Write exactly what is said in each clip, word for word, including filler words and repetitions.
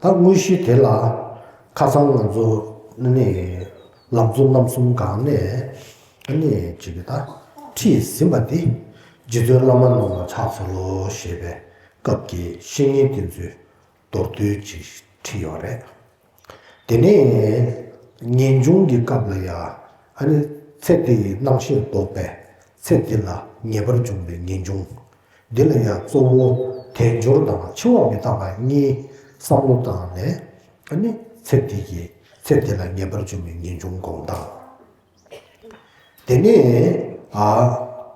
ད་དངོས་གཞི་དེ་ལ་ཁ་སང་ང་ཚོ་ནི་ལམ་གཙོ་རྣམ་གསུམ་སྒང་ནས་ནི་ཅིག་གི་ད་ཁྲིད་ཟིན་པ་དེ་རྗེ་བཙུན་བླ་མ་རྣམས་ལ་ཕྱག་འཚལ་ལོ་ཞེས་པའི་སྐབས་ཀྱི་བཤེས་གཉེན་དེ་ཚོའི་མདོར་བསྡུས་ཅིག་ཁྲིད་ཡོད་རེད། དེ་ནས་ངེས་འབྱུང་གི་སྐབས་ལ་ཡང་ཨ་ནི་ཚེ་འདིའི་སྣང་ཤས་ལྡོག་པས་ཚེ་འདི་ལ་ངེས་པར་འབྱུང་བའི་ངེས་འབྱུང་། འདི་ལ་ཡང་གཙོ་བོ་དལ་འབྱོར་དང་འཆི་བ་མི་རྟག་པ་གཉིས་བསམ་བློ་བཏང་ནས་ཨ་ནི་ཚེ་འདི་ཡི་ཚེ་འདི་ལ་ངེས་པར་འབྱུང་བའི་ངེས་འབྱུང་སྒོམ་སྟངས། དེ་ནས་ཨ་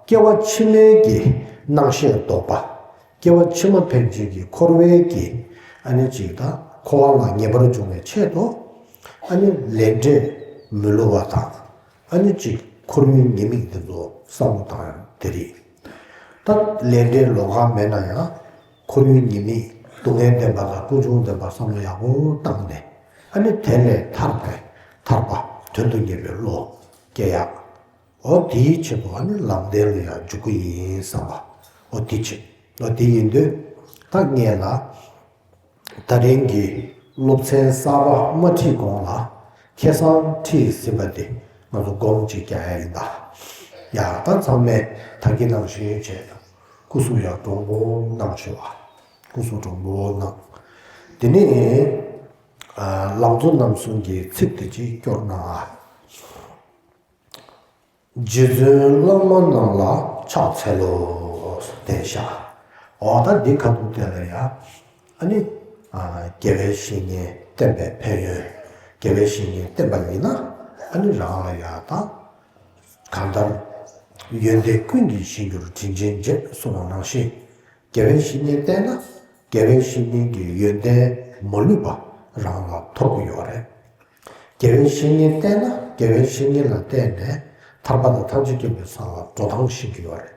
སྐྱེ་བ་ཕྱི་མའི་གི་སྣང་ཤས་ལྡོག་པ། སྐྱེ་བ་ཕྱི་མ་ཕན་ཆད་ཀྱི་འཁོར་བའི་གི་ཨ་ནི་ཅིག་དང་འཁོར་བ་ལ་ངེས་པར་འབྱུང་བའི་ཆེད་དུ་ཨ་ནི་ལས་འབྲས་མི་བསླུ་བ་དང་ཨ་ནི་ཅིག་འཁོར་བའི་ཉེས་དམིགས་འདི་ཚོ་བསམ་བློ་བཏང་ཡང་དེ་རེད། ད་ལས་འབྲས་ལོགས་ཀ་མེད་ན་ཡང་འཁོར་བའི་ཉེས་དམིགས་སྡུག་བསྔལ་བདེན་པ་དང་ཀུན་འབྱུང་བདེན་པ་བསམ་བློ་ཡག་པོ་བཏང་ནས་ཨ་ནི་དེ་ལས་ཐར་པའི་ཐར་པ་དོན་དུ་གཉེར་བའི་བློ་སྐྱེ་ཡག་འོ་དེའི་ཆེད་དུ་ཨ་ནི་ལམ་བདེན་ལ་ཡང་འཇུག་གི་ཡིན་བསམ་པ། འོ་དེ་ཆེད། འོ་དེ་ཡིན་དུས་ད་ངས་ལ་ད་རིང་གི་སློབ་ཚན་གསར་པ་མ་ཁྲིད་གོང་ལ་ཁ་སང་ཁྲིད་ཟིན་པ་དེ་ང་ཚོ་སྒོམ་གཅིག་རྒྱག་ཡ་ཡིན་ད། ཡ་ད་ཚང་མས་ད་གིན་ནང་བཞིན་བྱས་སྐུ་གཟུགས་ཡང་དྲང་པོ་གནང་ཤོག་ཨ། སྐུ་གཟུགས་དྲང་པོ་གནང་། དེ་ནས་ལམ་གཙོ་རྣམ་གསུམ་གྱི་ཚིག་དེ་གཅིག་སྐྱོར་གནང་ཨ། རྗེ་བཙུན་བླ་མ་རྣམས་ལ་ཕྱག་འཚལ་ལོ། དེ་ཤ། འོ་ད་འདི་ཁ་ཐུག་དེ་ལ་ཡ། ཨ་ནི། དགེ་བའི་བཤེས་གཉེན་བསྟེན་པའི་ཕན་ཡོན། དགེ་བའི་བཤེས་གཉེན་བསྟེན་པ་ཡིན་ན། ཨ་ནི་རང་ལ་ཡ་ད། གང་ལྟར། ཡོན་ཏན་ཀུན་གྱི་གཞིར་གྱུར་དྲིན་ཅན་རྗེ་གསུངས་པ་ནང་བཞིན། དགེ་བའི་བཤེས་གཉེན་བསྟེན་ན། དགེ་བའི་བཤེས་གཉེན་གྱི་ཡོན་ཏན་མ་ལུས་པ་རང་ལ་ཐོབ་ཀྱི་ཡོད་རེད། དགེ་བའི་བཤེས་གཉེན་བསྟེན་ན་དགེ་བའི་བཤེས་གཉེན་ལ་བརྟེན་ནས་ཐར་པ་དང་ཐམས་ཅད་མཁྱེན་པའི་ས་ལ་འགྲོ་སྟངས་ཤེས་ཀྱི་ཡོད་རེད།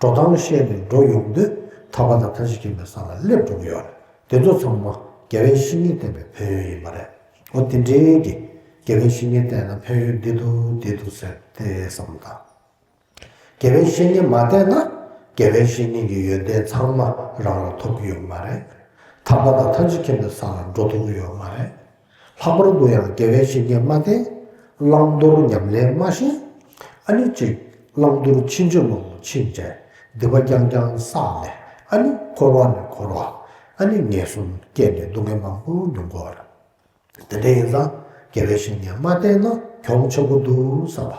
འགྲོ་སྟངས་ཤེས་ནས་འགྲོ་ཡོང་དུས་ཐར་པ་དང་ཐམས་ཅད་མཁྱེན་པའི་ས་ལ་སླེབས་འགྲོ་གི་ཡོད་རེད། དེ་ཚོ་ཚང་མ་དགེ་བའི་བཤེས་གཉེན་བསྟེན་པའི་ཕན་ཡོན་ཡིན་པ་རེད། འོ་དེ་འདྲའི་གི་དགེ་བའི་བཤེས་གཉེན་བསྟེན་ན་ཕན་ཡོན་འདི་འདུག་འདི་འདུག་ཟེར་དེ་བསམ་བློ་བཏང་། དགེ་བའི་བཤེས་གཉེན་མ་བསྟེན་ན་དགེ་བའི་བཤེས་གཉེན་གྱི་ཡོན་ཏན་ཚང་མ་རང་ལ་ཐོབ་ཀྱི་ཡོད་མ་རེད། ཐར་པ་དང་ཐམས་ཅད་མཁྱེན་པའི་ས་ལ་འགྲོ་ཐུབ་ཀྱི་ཡོད་མ་རེད། ལྷག་པར་དུ་ཡང་དགེ་བའི་བཤེས་གཉེན་མ་བསྟེན། བླང་དོར་ཉམས་ལེན་མ་ཤེས། ཨ་ནི་གཅིག་བླང་དོར་ཕྱིན་ཅི་ལོག་ལ་ཕྱིན་བྱས་སྡིག་པ་རྐྱང་རྐྱང་བསགས་ནས་ཨ་ནི་འཁོར་བ་ནས་འཁོར་བ། ཨ་ནི་ངན་སོང་སྐྱེས་ནས་སྡུག་བསྔལ་མང་པོ་མྱོང་དགོས་པ་རེད། དེ་འདྲ་ཡིན་ཙང་དགེ་བའི་བཤེས་གཉེན་མ་བསྟེན་ན་གྱོང་ཆེན་པོ་འདུག་བསམ་པ།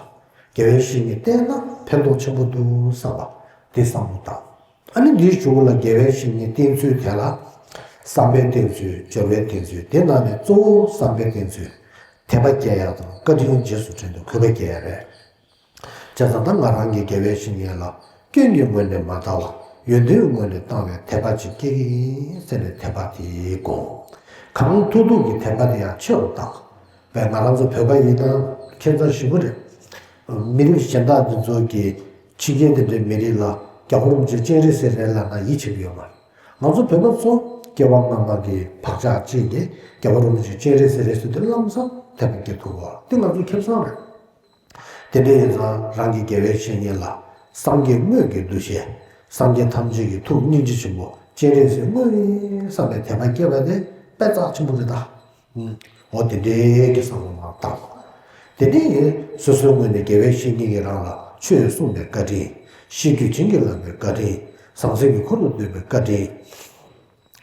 དགེ་བའི་བཤེས་གཉེན་བསྟེན་ན་ཕན་ཐོགས་ཆེན་པོ་འདུག་བསམ་པ། འདི་བསམ་བློ་བཏང་། ཨ་ནི་འདིའི་གཞུག་ལ་དགེ་བའི་བཤེས་གཉེན་བསྟེན་ཚུལ་དེ་ལ། བསམ་པའི་བསྟེན་ཚུལ་སྦྱོར་བའི་བསྟེན་ཚུལ་དེ་ནང་ནས་གཙོ་བོ་བསམ་པའི་བསྟེན་ཚུལ། དད་པ་སྐྱེ་ཡག་དང་བཀའ་དྲིན་རྗེས་སུ་དྲན་དུས་གུས་པ་སྐྱེ་ཡག་རེད། བྱས་ཙང་ད་ང་རང་གིས་དགེ་བའི་བཤེས་གཉེན་ལ་སྐྱོན་གྱི་ངོས་ནས་མ་བལྟ་བར་ཡོན་ཏན་ངོས་ནས་བཏང་བའི་དད་པ་ཅིག་སྐྱེ་གི་ཡིན་ཟེར་ནས་དད་པ་དེ་སྒོམ། གང་ཐུབ་ཐུབ་ཀྱིས་དད་པ་དེ་ཡང་ཆེ་རུ་བཏང་། བས་ང་རང་ཚོ་བོད་པ་ཡིན་ན་ཁྱད་མཚར་ཞེ་པོ་རེད། མི་རིགས་གཞན་དག་འདི་ཚོ་གིས་ཕྱི་རྒྱལ་དེ་འདྲའི་མི་རིགས་ལ་རྒྱལ་བ་རིན་པོ་ཆེ་སྤྱན་རས་གཟིགས་རེད་ལབ་ན་ཡིད་ཆེས་ཀྱི་ཡོད་མ་རེད། ང་ཚོ་བོད་པ་ཚོ་སྐྱེ་བ་སྔ་མ་གི་བག་ཆགས་ཅིག་གིས་རྒྱལ་བ་རིན་པོ་ཆེ་སྤྱན་རས་གཟིགས་རེད་ཟེར་དུས་ལམ་སང་དད་པ་སྐྱེ་ཐུབ་པ་དེ་ང་ཚོ་ཁེ་བཟང་རེད། དེ་འདྲ་ཡིན་ཙང་རང་གི་དགེ་བའི་བཤེས་གཉེན་ལ་སངས་རྒྱས་དངོས་ཀྱི་འདུ་ཤེས། སངས་རྒྱས་ཐམས་ཅད་ཀྱི་ཐུགས་སྙིང་རྗེ་ཆེན་པོ་སྤྱན་རས་གཟིགས་དངོས་ཡིན་བསམ་པའི་དད་པ་སྐྱེ་བ་དེ་དཔེ་རྩ་ཆེན་པོ་རེད་ད། འོ་དེ་འདྲའི་གི་བསམ་བློ་མར་བཏང་། དེ་ནས་སོ་སོའི་ངོས་ནས་དགེ་བའི་བཤེས་གཉེན་གྱིས་རང་ལ་ཆོས་གསུངས་པའི་བཀའ་དྲིན། ཤེས་རྒྱུད་བྱིན་གྱིས་བརླབས་པའི་བཀའ་དྲིན། ཟང་ཟིང་གི་འཁོར་དུ་བསྡུས་པའི་བཀའ་དྲིན།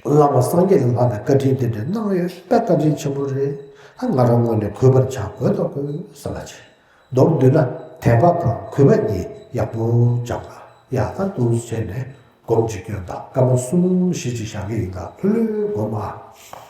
བླ་མ་སངས་རྒྱས་ལས་ལྷག་པའི་བཀའ་དྲིན་དེ་འདྲ་གནང་ཡོད་པས་བཀའ་དྲིན་ཆེན་པོ་རེད། ད་ང་རང་ངོས་ནས་གུས་པར་བྱ་དགོས་དང་དགོས་བསམ་པ་བྱེད། མདོར་བསྡུས་ན་དད་པ་དང་གུས་པ་གཉིས་ཡག་པོ་སྦྱངས་ལ་ཡག་ཐག་ཏུ་བྱས་ནས་སྒོམ་གཅིག་སྐྱོན་དང་སྐར་མ་གསུམ་བཞི་ཅིག་བཞག་གི་ཡིན་ད་ལྷོད་ལྷོད་སྒོམ་ཨ།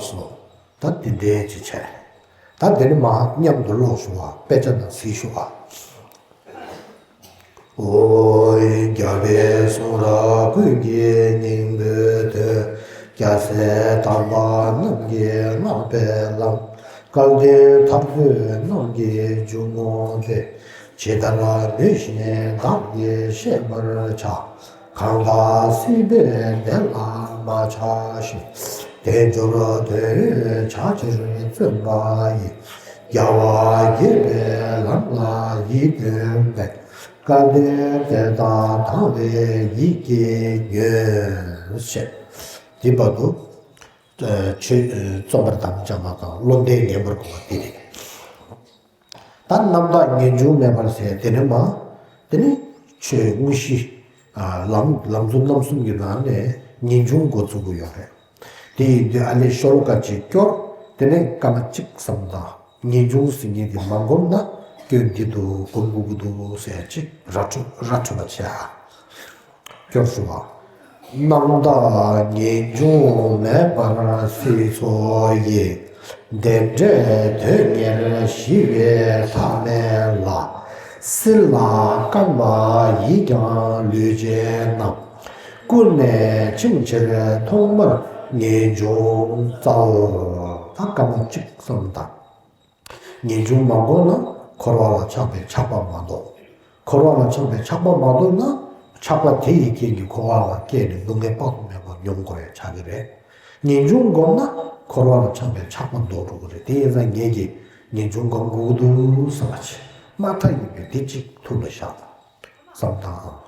སོ། ད་དེ་འདྲའི་ཅིག་བྱས། ད་དེ་ནི་མ་མཉམ་དུ་ཀློག་ཞུ་བ། དཔེ་ཆ་ནང་གཟིགས་ཞུ་བ། ཨོ་ཡིག་བརྒྱ་པའི་གསུང་རབ་ཀུན་གྱི་སྙིང་པོའི་དོན། རྒྱལ་སྲས་དམ་པ་རྣམས་ཀྱིས་བསྔགས་པའི་ལམ། སྐལ་ལྡན་ཐར་པའི་རྣམས་ཀྱི་འཇུག་ངོགས་ཏེ། ཇི་ལྟར་ནུས་བཞིན་བདག་གིས་བཤད་པར་བྱ། གང་དག་སྲིད་པའི་བདེ་ལ་མ་ཆགས་ཤིང་། དལ་འབྱོར་དོན་ཡོད་བྱ་ཕྱིར་བརྩོན་པ་ཡིས། རྒྱལ་བ་དགྱེས་པའི་ལམ་ལ་ཡིད་རྟོན་པའི། སྐལ་ལྡན་དེ་དག་དང་བའི་ཡིད་ཀྱིས་ཉོན། ཞེས་འདི་བར་དུ། ཆོས་རྩོམ་པར་དམ་བཅའ་བ་དང་བློ་ལྡན་ངེས་པར་དགོངས་པ་འདི་རེད། ད་རྣམ་དག་ངེས་འབྱུང་མེད་པར་ཟེར་དེ་ནི་མ། དེ་ནི་ཆོས་དངོས་གཞི། ལམ་ལམ་གཙོ་རྣམ་གསུམ་གྱི་ནང་ནས་ངེས་འབྱུང་འགོ་ཚུགས་ཀྱི་ཡོད་རེད། དེ་ཡིན་དུས་ཨ་ནི་ཤོ་ལོ་ཀ་གཅིག་སྐྱོར། དེ་ནས་སྐར་མ་གཅིག་ཙམ་དང་ངེས་འབྱུང་ཟེར་མཁན་དེ་མ་བསྒོམས་ན་སྐྱོན་འདི་འདུག་སྒོམ་དགོས་ཀྱི་འདུག་ཟེར་གཅིག་ར་འཕྲོད་ར་འཕྲོད་པ་བྱས། སྐྱོར་ཞུ་བ། རྣམ་དག་ངེས་འབྱུང་མེད་པར་སྲིད་མཚོ་ཡི། བདེ་འབྲས་དོན་གཉེར་ཞི་བའི་ཐ་མལ་ལ། སྲིད་ལ་སྐར་མ་ཡིས་ཀྱང་ལུས་བྱེད་རྣམས། ཀུན་ནས་འཆིང་ཕྱིར་ཐོག་མར་ངེས་འབྱུང་བཙལ། ད་སྐར་མ་གཅིག་ཙམ་དང་། ངེས་འབྱུང་མ་བསྒོམས་ན་འཁོར་བ་ལ་ཆགས་པའི་ཆགས་པ་མ་ལྡོག་འཁོར་བ་ལ་ཆགས་པའི་ཆགས་པ་མ་ལྡོག་ན་ཆགས་པ་དེ་ཡི་རྐྱེན་གྱིས་འཁོར་བ་ལ་སྐྱེས་ནས་སྡུག་བསྔལ་དཔག་ཏུ་མེད་པ་མྱོང་དགོས་ཡ་ཆགས་ཀྱི་རེད། ངེས་འབྱུང་བསྒོམས་ན་འཁོར་བ་ལ་ཆགས་པའི་ཆགས་པ་ལྡོག་འགྲོ་གི་རེད། དེ་ཡིན་ཙང་ངེད་ཀྱིས་ངེས་འབྱུང་སྒོམ་དགོས་ཀྱི་འདུག་བསམ་པ་བྱས། དམག་ཁྲ་ཡིན་པས་དེ་གཅིག་ཐུགས་ལ་བཞག་བསམ་དང་།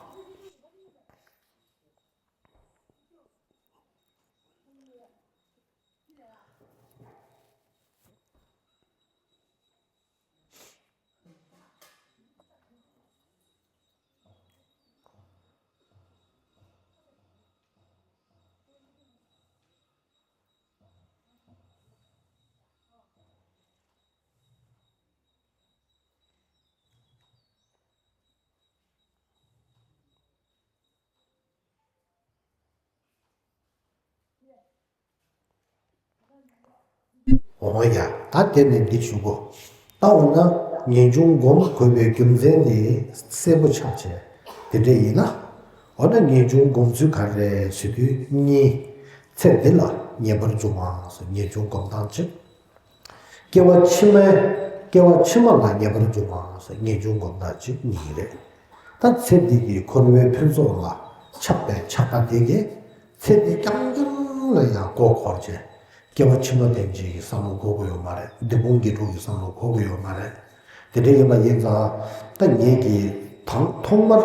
འོ་ཡ། ད་དེ་ནས་འདི་ཞུ་གོ། ད་འོ་ན་ངེས་འབྱུང་སྒོམ་དགོས་པའི་རྒྱུ་མཚན་དེ་གསལ་པོ་ཆགས་བྱས། དེ་འདྲ་ཡིན་ན། འོ་ན་ངེས་འབྱུང་སྒོམ་ཚུལ་ག་རེ་ཟེར་དུས་གཉིས། ཚེ་འདི་ལ་ངེས་པར་འབྱུང་བ་སོགས་ངེས་འབྱུང་སྒོམ་སྟངས་གཅིག་སྐྱེ་བ་ཕྱི་མའི། སྐྱེ་བ་ཕྱི་མ་ལ་ངེས་པར་འབྱུང་བ་སོགས་ངེས་འབྱུང་སྒོམ་སྟངས་གཅིག་གཉིས་རེད། ད་ཚེ་འདི་གི་འཁོར་བའི་ཕུན་ཚོགས་ལ་ཆགས་པའི་ཆགས་པ་དེ་གིས་ཚེ་འདི་རྐྱང་རྐྱང་ལ་ཡང་མགོ་འཁོར་བྱས། སྐྱེ་བ་ཕྱི་མ་དེ་འདྲ་ཡི་བསམ་བློ་འཁོར་གྱི་ཡོད་མ་རེད། འདི་ཕུང་དགེ་ཕྲུག་གི་བསམ་བློ་འཁོར་གྱི་ཡོད་མ་རེད། དེ་འདྲ་ཡིན་པ་ཡིན་ཙང་ད་ངེད་ཀྱིས་དང་ཐོག་མར་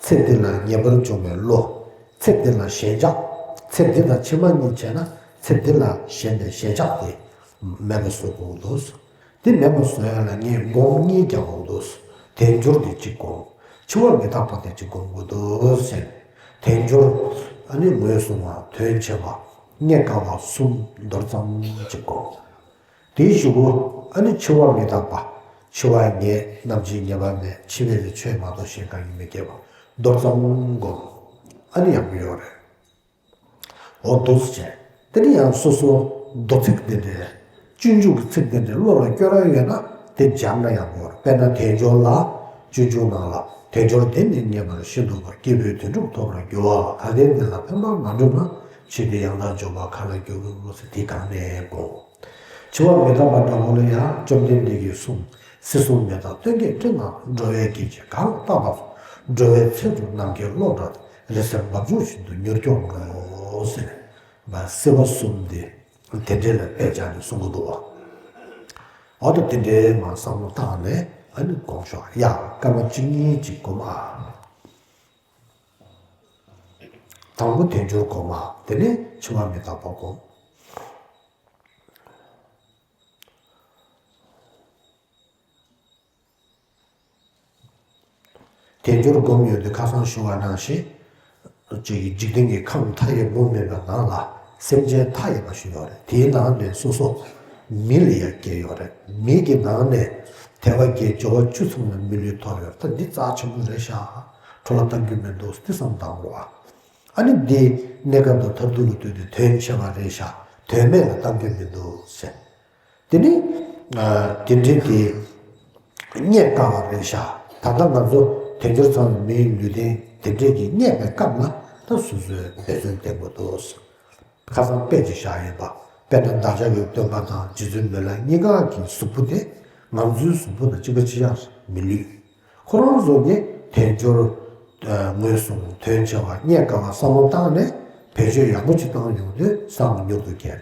ཚེ་འདི་ལ་ངེས་པར་འབྱུང་བའི་བློ། ཚེ་འདི་ལ་ཞེན་ཆགས། ཚེ་འདི་དང་ཕྱི་མ་གཉིས་བྱས་ན་ཚེ་འདི་ལ་ཞེན་པའི་ཞེན་ཆགས་དེ་མེད་པ་བཟོ་དགོས་འདུག་དེ་མེད་པ་བཟོ་ཡ་ལ་ངས་སྒོམ་གཉིས་ཀྱང་འོང་འདུག་དལ་འབྱོར་དེ་གཅིག་སྒོམ། འཆི་བ་མི་རྟག་པ་དེ་གཅིག་སྒོམ་དགོས་འདུག་ཟེར། དལ་འབྱོར། ཨ་ནི་ངོས་བཟུང་བ། དོན་ཆེ་བ། རྙེད་དཀའ་བ་གསུམ་མདོར་ཙམ་གཅིག་སྒོམ། དེའི་གཞུག་གུ་ཨ་ནི་འཆི་བ་མི་རྟག་པ། འཆི་བ་ངེས། ནམ་འཆི་ངེས་པ་མེད། འཆི་བས་ནི་ཆོས་མ་རྟོགས། གཞན་གང་ཡིན་མི་སྐྱེ་བ། མདོར་ཙམ་སྒོམ། ཨ་ནི་ཡག་པོ་ཡོད་རེད། འོ་འདུག་སེ་བྱས། དེ་ནི་ཡང་སོ་སོ་མདོ་ཚིག་འདི་འདྲའི་སྤྱོད་འཇུག་གི་ཚིག་འདི་འདྲའི་བློ་ལ་སྐྱོར་ར་ཡོད་ན་དེ་སྦྱངས་ན་ཡག་པོ་རེད། དཔེར་ན་དལ་འབྱོར་ལ་སྤྱོད་འཇུག་ནང་ལ་དལ་འབྱོར་འདི་ནི་རྙེད་པར་ཤིན་ཏུ་དཀའ། སྐྱེས་བུའི་དོན་གྲུབ་ཐོབ་པར་འགྱུར་བ་ལ། གལ་ཏེ་འདི་ལ་ཕན་པར་མ་གྲུབ་ན། ཕྱིས་ཏེ་ཡང་དག་འབྱོར་པ་ག་ལ་འགྱུར་ཟེར། དེ་གང་ནས་དགོངས། འཆི་བ་མི་རྟག་པ་འདྲ་བོ་ལ་ཡང་བཅོམ་ལྡན་འདས་ཀྱིས་གསུངས། སྲིད་གསུམ་མི་རྟག་སྟོན་ཀའི་སྤྲིན་ནང་། འགྲོ་བའི་སྐད་ཅིག་གང་ལ་བཏགས་པ་སོགས། འགྲོ་བའི་ཚེ་འགྲོ་ནམ་མཁའི་གློག་འདྲ་སྟེ། རི་སེར་འབབ་ཆུ་བཞིན་དུ་མྱུར་མགྱོགས་འགྲོ། ཟེར་ནས་སྲིད་པ་གསུམ་འདི་དེ་འདྲའི་ལ་དཔེ་བྱས་ནས་གསུང་གི་འདུག་བ། འོ་ད་དེ་འདྲའི་མ་བསམ་བློ་བཏང་ནས་ཨ་ནི་སྒོམ་ཤོག་ཡ། སྐར་མ་གཅིག་གཉིས་ཅིག་སྒོམ་ཨ། དང་པོ་དལ་འབྱོར་སྒོམ་ཨ། དེ་ནས་འཆི་བ་མི་རྟག་པ་སྒོམ། དལ་འབྱོར་སྒོམ་ཡོང་དུས་ཁ་སང་ཞུ་བ་ནང་བཞིན། ཅིག་འཇིག་རྟེན་གྱི་ཁམས་མཐའ་ཡས་མུ་མེད་པའི་ནང་ལ་སེམས་ཅན་མཐའ་ཡས་པ་ཞིག་ཡོད་རེད། དེའི་ནང་ནས་སོ་སོ་མི་ལ་ཡང་སྐྱེས་ཡོད་རེད། མི་གི་ནང་ནས་དལ་བ་བརྒྱད་སྦྱོར་བ་བཅུ་ཚང་བའི་མི་ལུས་ཐོབ་ཡོད་རེད། ད་འདི་རྩ་ཆེན་པོ་རེད་ཤག་འཕྲོ་བརླག་གཏང་རྒྱུ་མི་འདུག་འདི་བསམ་བཏང་དགོས་ཨ། ཨ་ནི་འདི་གནས་སྐབས་དང་མཐར་ཐུག་ལ་ལྟོས་ཏེ་དོན་ཆེ་བ་རེད་ཤག་དོན་མེད་ལ་གཏང་རྒྱུ་མི་འདུག་ཟེར། དེ་ནི་དེ་འདྲའི་དེ་རྙེད་དཀའ་བ་རེད་ཤག་ད་ལྟ་ང་ཚོ་དལ་འབྱོར་ཚང་བའི་མིའི་ལུས་རྟེན་དེ་འདྲས་ཀྱིས་རྙེད་པའི་སྐབས་ལ་ད་སོ་སོའི་འབད་བརྩོན་ལྡན་པོ་འདུག་ཁ་སང་དཔེ་ཅིག་བཞག་ཡོད་པ། དཔེར་ན་བདག་ཅག་གི་སྟོན་པ་དང་རྗེ་བཙུན་མི་ལ་གཉིས་ཀ་གི་གཟུགས་པོ་དེ་ང་ཚོའི་གཟུགས་པོ་དང་གཅིག་པ་གཅིག་རྐྱང་མི་ལུས། ཁོ་རང་ཚོ་གིས་དལ་འབྱོར་ངོས་བཟུང་དོན་ཆེ་བ་རྙེད་དཀའ་བ་བསམ་བློ་བཏང་ནས་བེད་སྤྱོད་ཡག་པོ་ཅིག་བཏང་ཡོང་དུས་བསམ་བློ་མྱུར་དུ་འཁྱེར་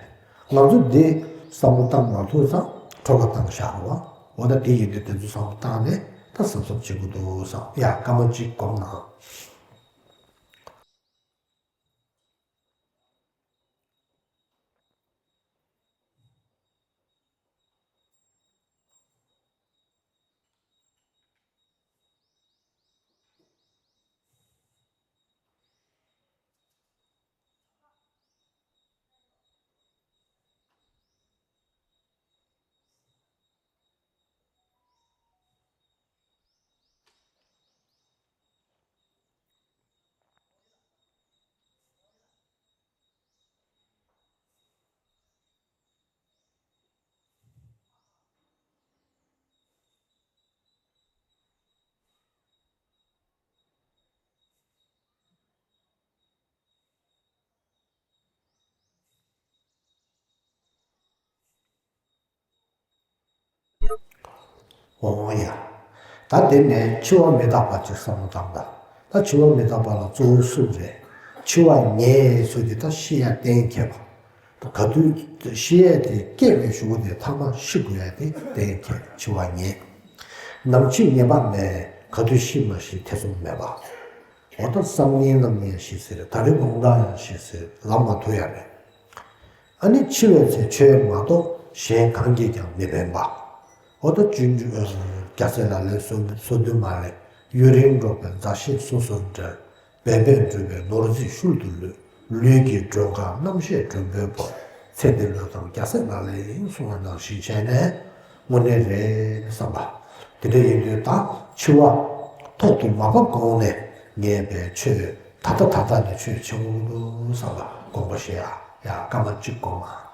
ནས། ང་ཚོ་འདི་བསམ་བློ་བཏང་མ་ཐུབ་ཙང་འཕྲོ་བརླག་བཏང་བཞག་རེད་བ། འོ་ད་དེ་ཡིན་དུས་དེ་ཚོ་བསམ་བློ་བཏང་ནས་ད་གཟབ་གཟབ་བྱེད་དགོས་འདུག་བསམ། ཡ་སྐར་མ་གཅིག་སྒོམ་ན། འོང་ཡ། ད་དེ་ནས་འཆི་བ་མི་རྟག་པ་ཅིག་བསམ་བློ་བཏང་དང་། ད་འཆི་བ་མི་རྟག་པ་ལ་གཙོ་བོ་སུ་རེད། འཆི་བ་ངེས་ཚུལ་དེ་ད་ཤི་ཡ་གཏན་འཁེལ་བ། ད་ག་དུས་ཤི་ཡས་དེ་སྐྱེ་བའི་གཞུག་གུ་དེ་ཐ་མ་ཤི་དགོས་ཡ་དེ་གཏན་འཁེལ་འཆི་བ་ངེས། ནམ་འཆི་ངེས་པ་མེད། ག་དུས་ཤི་མ་ཤི་ཐེ་ཚོམ་མེད་པ། འོ་ད་སང་ཉིན་གནངས་ཉིན་ཤི་ཟེར། ད་རེས་དགོང་དག་ཡང་ཤི་ཟེར། ལབ་མ་ཐུབ་ཡ་རེད། ཨ་ནི་འཆི་བའི་ཚེ་ཆོས་མ་གཏོགས་གཞན་གང་གིས་ཀྱང་མི་ཕན་པ། འོ་ད་སྤྱོད་འཇུག་རྒྱལ་སྲས་ལག་ལེན་སོ་སོ་བདུན་མ་ལས། ཡུན་རིང་འགྲོགས་པའི་མཛའ་བཤེས་སོ་སོར་འབྲལ། འབད་པས་འགྲུབ་པའི་ནོར་རྫས་ཤུལ་དུ་ལུས། ལུས་ཀྱི་མགྲོན་ཁང་རྣམ་ཤེས་མགྲོན་པོའི་བུ། ཚེ་འདི་བློས་བཏང་རྒྱལ་སྲས་ལག་ལེན་ཡིན། གསུང་བ་ནང་བཞིན་བྱས་ནས་དངོས་གནས་རེད་བསམ་པ། དེ་འདྲ་ཡིན་དུས་ད་འཆི་བ་ཐོག་ཏུ་མ་བབས་གོང་ནས་ངེས་པའི་ཆོས་ད་ལྟ་ད་ལྟ་ནས་ཆོས་བྱེད་དགོས་འདུག་བསམ་པ་དགོངས་པ་བཞེས་ཡ། ཡ་སྐར་མ་གཅིག་སྒོམ་ཨ།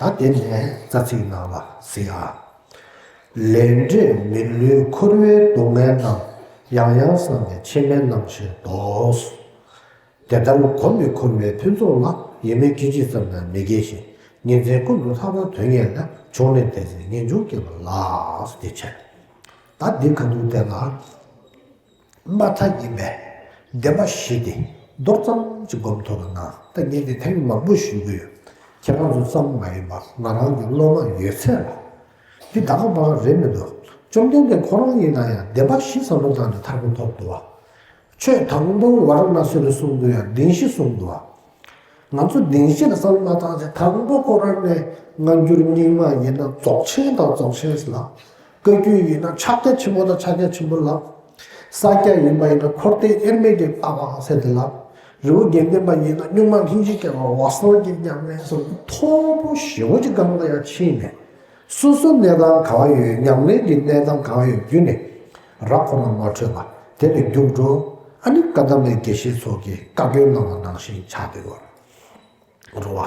ད་དེ་ནས་རྩ་ཚིག་ནང་ལ་གཟིགས་ཨ། ལས་འབྲས་མི་བསླུའི་འཁོར་བའི་སྡུག་བསྔལ་རྣམས། ཡང་ཡང་བསམ་པས་མཆི་མའི་རྣམ་ཤེས་ལྡོག། དེ་ལྟར་གོམས་པས་འཁོར་བའི་ཕུན་ཚོགས་ལ། ཡིད་མི་བསྐྱོད་ཅིག་ཙམ་ཡང་མི་སྐྱེ་ཞིང་། ཉིན་མཚན་ཀུན་ཏུ་ཐར་པ་དོན་གཉེར་ལ། བྱུང་ནས་དེ་ཚེ་ངེས་འབྱུང་སྐྱེ་བ་ལགས། དེ་བྱས། ད་འདི་ཁ་ཐུག་དེ་ལ། མ་མཐའ་ཡིན་པས་བདེན་པ་བཞི་དེ་མདོར་ཙམ་ཅིག་སྒོམ་ཐུབ་པ་ན། ད་ངས་འདི་ཐེངས་མང་པོ་ཞུ་གི་ཡོད། ཁྱེད་རང་ཚོ་ཙམ་མ་ཡིན་པར་ང་རང་གི་སློབ་མ་ཡོད་ཚད་ལ། འདི་ད་ག་མ་ག་རེད་མི་འདུག་བཅོམ་ལྡན་འདས་ཁོ་རང་ཡིན་ན་ཡང་བདེན་པ་བཞི་བསམ་བློ་བཏང་ནས་ཐར་པ་ཐོབ་འདུག་བ། ཆོས་དང་པོ་ཝཱ་ར་ཎ་སི་ལ་གསུངས་འདུག་ཡང་བདེན་བཞི་གསུངས་འདུག་བ། ང་ཚོ་བདེན་བཞི་ལ་བསམ་བློ་མ་བཏང་ཚེ་དང་པོ་ཁོ་རང་ནས་སྔ་འགྱུར་རྙིང་མ་ཡིན་ན་རྫོགས་ཆེན་དང་རྫོགས་ཆེན་ལབ། བཀའ་བརྒྱུད་ཡིན་ན་ཕྱག་རྒྱ་ཆེན་པོ་དང་ཕྱག་རྒྱ་ཆེན་པོ་ལབ། ས་སྐྱ་ཡིན་པ་ཡིན་ན་འཁོར་འདས་དབྱེར་མེད་ཀྱི་ལྟ་བ་ཟེར་ཏེ་ལབ། རི་བོ་དགེ་ལྡན་པ་ཡིན་ན་གཉུག་མ་ལྷན་ཅིག་སྐྱེས་པ་འོད་གསལ་གྱི་ཉམས་ལེན་སོགས་མཐོ་པོ་ཞེ་པོ་ཅིག་སྒང་ལ་ཡང་ཕྱིན་ནས། སོ་སོ་གནས་སྟངས་ག་བ་ཡོད། ཉམས་ལེན་གྱི་གནས་སྟངས་ག་བ་ཡོད་བརྒྱུད་ནས་རག་ཁོ་ན་མ་འཕྲོད་པ་དེ་ལ་རྒྱུགས་འགྲོ། ཨ་ནི་བཀའ་གདམས་པའི་དགེ་བཤེས་ཚོ་གིས་བཀའ་བཀྱོན་གནང་བ་ནང་བཞིན་ཆགས་བསྡད་ཡོད་རེད་བ།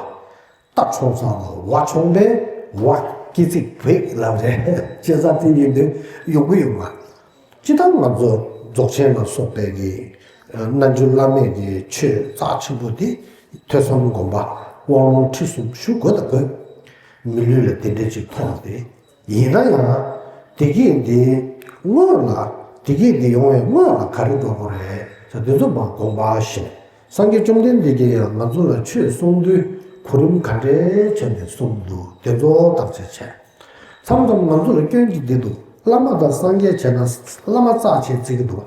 རྟ་མཆོང་ས་ལ་ཝ་མཆོང་པས་ཝ་སྐྱེ་ཚིག་བེག་ལབ་རེད། བྱས་ཙང་དེ་ཡིན་དུས་ཡོང་གི་ཡོད་མ་རེད། སྤྱིར་བཏང་ང་ཚོ་རྫོགས་ཆེན་ལ་སོགས་པའི་གི་རྣལ་འབྱོར་བླ་མེད་ཀྱི་ཆོས་རྩ་ཆེན་པོ་དེ་ཐོས་བསམ་སྒོམ་པ་དབང་ལུང་ཁྲིད་གསུམ་ཞུ་དགོས་དང་དགོས། མི་ལུས་ལ་དེ་འདྲ་ཅིག་ཐོགས་ཏེ། ཡིན་ན་ཡང་དེ་གས་འདི་སྔོན་ལ་ དེ་གས་དེ་ཡོང་བའི་སྔོན་ལ་ག་རེ་འགྲོ་དགོས་རེད་ཟེར། དེ་ཚོ་མར་དགོངས་པ་བཞེས། སངས་རྒྱས་བཅོམ་ལྡན་འདས་ཀྱིས་ཡང་ང་ཚོ་ལ་ཆོས་གསུང་དུས་གོ་རིམ་ག་འདྲས་བྱས་ནས་གསུངས་འདུག་དེ་ཚོ་བརྟག་དཔྱད་བྱས། མཚམས་མཚམས་ང་ཚོ་ལ་སྐྱོན་གྱི་འདི་འདུག་བླ་མ་དང་སངས་རྒྱས་བྱས་ན་བླ་མ་རྩ་ཆེ་བརྩི་གི་འདུག་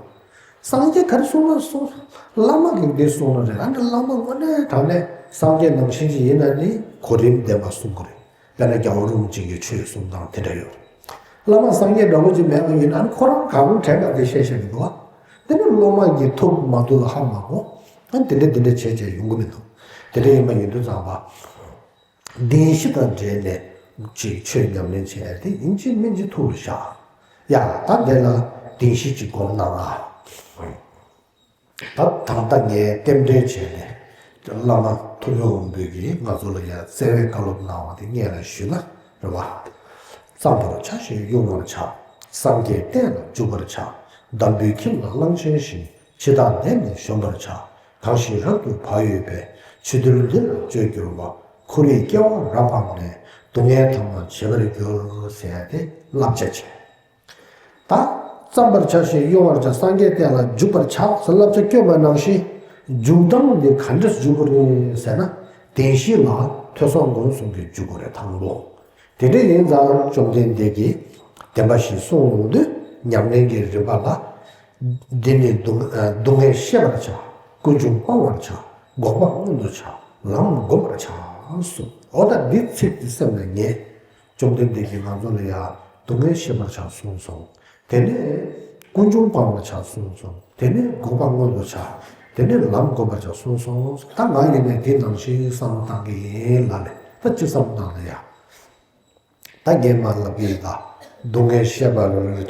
སངས་རྒྱས་ག་རེ་གསུངས་ན་གསུངས། བླ་མ་གིས་འདི་གསུངས་ན་རེད། ཨ་ནི་བླ་མ་དངོས་གནས་དྲང་གནས་སངས་རྒྱས་ནང་བཞིན་ཅིག་ཡིན་ན་ནི་གོ་རིམ་ལྡན་པ་གསུང་གི་རེད། དཔེར་ན་རྒྱལ་བ་རིན་པོ་ཆེ་གི་ཆོས་གསུང་སྟངས་དེ་འདྲ་ཡོད་རེད། བླ་མ་སངས་རྒྱས་འདྲ་བོ་ཅིག་མེད་པ་ཡིན་ན་ཨ་ནི་ཁོ་རང་གང་དྲན་པ་དེ་བཤད་བཤད་གི་འདུག་བ། དེ་ནི་སློབ་མ་གིས་ཐུབ་མ་ཐུབ་ལ་ཧ་མ་གོ། ཨ་ནི་དེ་འདྲ་དེ་འདྲ་བྱས་བྱས་ཡོང་གི་མི་འདུག་དེ་འདྲ་ཡིན་པ་ཡིན་དུས་ཙམ་པ། བདེན་བཞི་དང་འབྲེལ་ནས་ཅིག་ཆོས་ཉམས་ལེན་བྱས་ཏེ་ཡིན་གཅིག་མིན་གཅིག་ཐུགས་ལ་བཞག་ཡ། ད་འདི་ལ་བདེན་བཞི་ཅིག་སྒོམ་གནང་ཨ། ད་ད་ལྟ་ངས་རྟེན་འབྲེལ་བྱས་ནས་བླ་མ་ཐུབ་པའི་དབང་པོས་ཀྱིས་ང་ཚོ་ལ་ཡང་བརྩེ་བའི་བཀའ་སློབ་གནང་བ་དེ་སྙན་ལ་ཞུས་ན་རེད་བ། བརྩམ་པར་བྱ་ཞིང་དབྱུང་བར་བྱ། སངས་རྒྱས་བསྟན་ལ་འཇུག་པར་བྱ། འདམ་བུའི་ཁྱིམ་ལ་གླང་ཆེན་བཞིན། འཆི་བདག་འདས་ནས་གཞོམ་པར་བྱ། གང་ཞིག་རབ་ཏུ་བག་ཡོད་པས། འཆི་དུས་འདི་ལ་སྤྱོད་གྱུར་པ། འཁོར་བའི་སྐྱེ་བ་རབ་སྤངས་ནས། སྡུག་བསྔལ་ཐ་མ་བརྗེད་པར་འགྱུར་ཟེར་ཏེ་བསླབ་བྱ་བྱས། ད་བརྩམ་པར་བྱ་ཞིང་དབྱུང་བར་བྱ། སངས་རྒྱས་བསྟན་ལ་འཇུག་པར་བྱ་ཟེར་བསླབ་བྱ་བསྐྱོན་པ་ནང་བཞིན། འཇུག་སྟངས་འདི་ག་འདྲས་འཇུག་དགོས་རེད་ཟེར་ན། བདེན་བཞི་ལ་ཐོས་བསམ་སྒོམ་གསུམ་གྱིས་འཇུག་དགོས་རེད་དང་པོ། དེ་འདྲ་ཡིན་ཙང་བཅོམ་ལྡན་འདས་ཀྱིས་བདེན་པ་བཞི་གསུངས་ཡོང་དུས་ཉམས་ལེན་གྱི་རིམ་པ་ལ། འདི་ནི་སྡུག་སྡུག་བསྔལ་ཤེས་པར་བྱ། ཀུན་འབྱུང་སྤང་བར་བྱ། འགོག་པ་མངོན་དུ་བྱ། ལམ་བསྒོམ་པར་བྱ་གསུངས། འོ་ད་འདི་ཚིག་འདི་སེམས་ལ་ངེས། བཅོམ་ལྡན་འདས་ཀྱིས་ང་ཚོ་ལ་ཡང་སྡུག་བསྔལ་ཤེས་པར་བྱ་གསུངས་སོང་། དེ་ནས་ཀུན་འབྱུང་སྤང་བར་བྱ་གསུངས་སོང་། དེ་ནས་འགོག་པ་མངོན་དུ་བྱ། དེ་ནས་ལམ་བསྒོམ་པར་བྱ་གསུངས་སོང་། ད་ང་ཡིན་ནས་དེ་ནང་བཞིན་བསམ་བློ་བཏང་གི་ཡིན་ལབ་ནས་ད་ཅི་བསམ་བློ་བཏང་ན་ཡ། ད་རྒན་མ་ལབ་ཀྱི་ཡིན་ད། སྡུག་བསྔལ་ཤེས་པར་བྱ་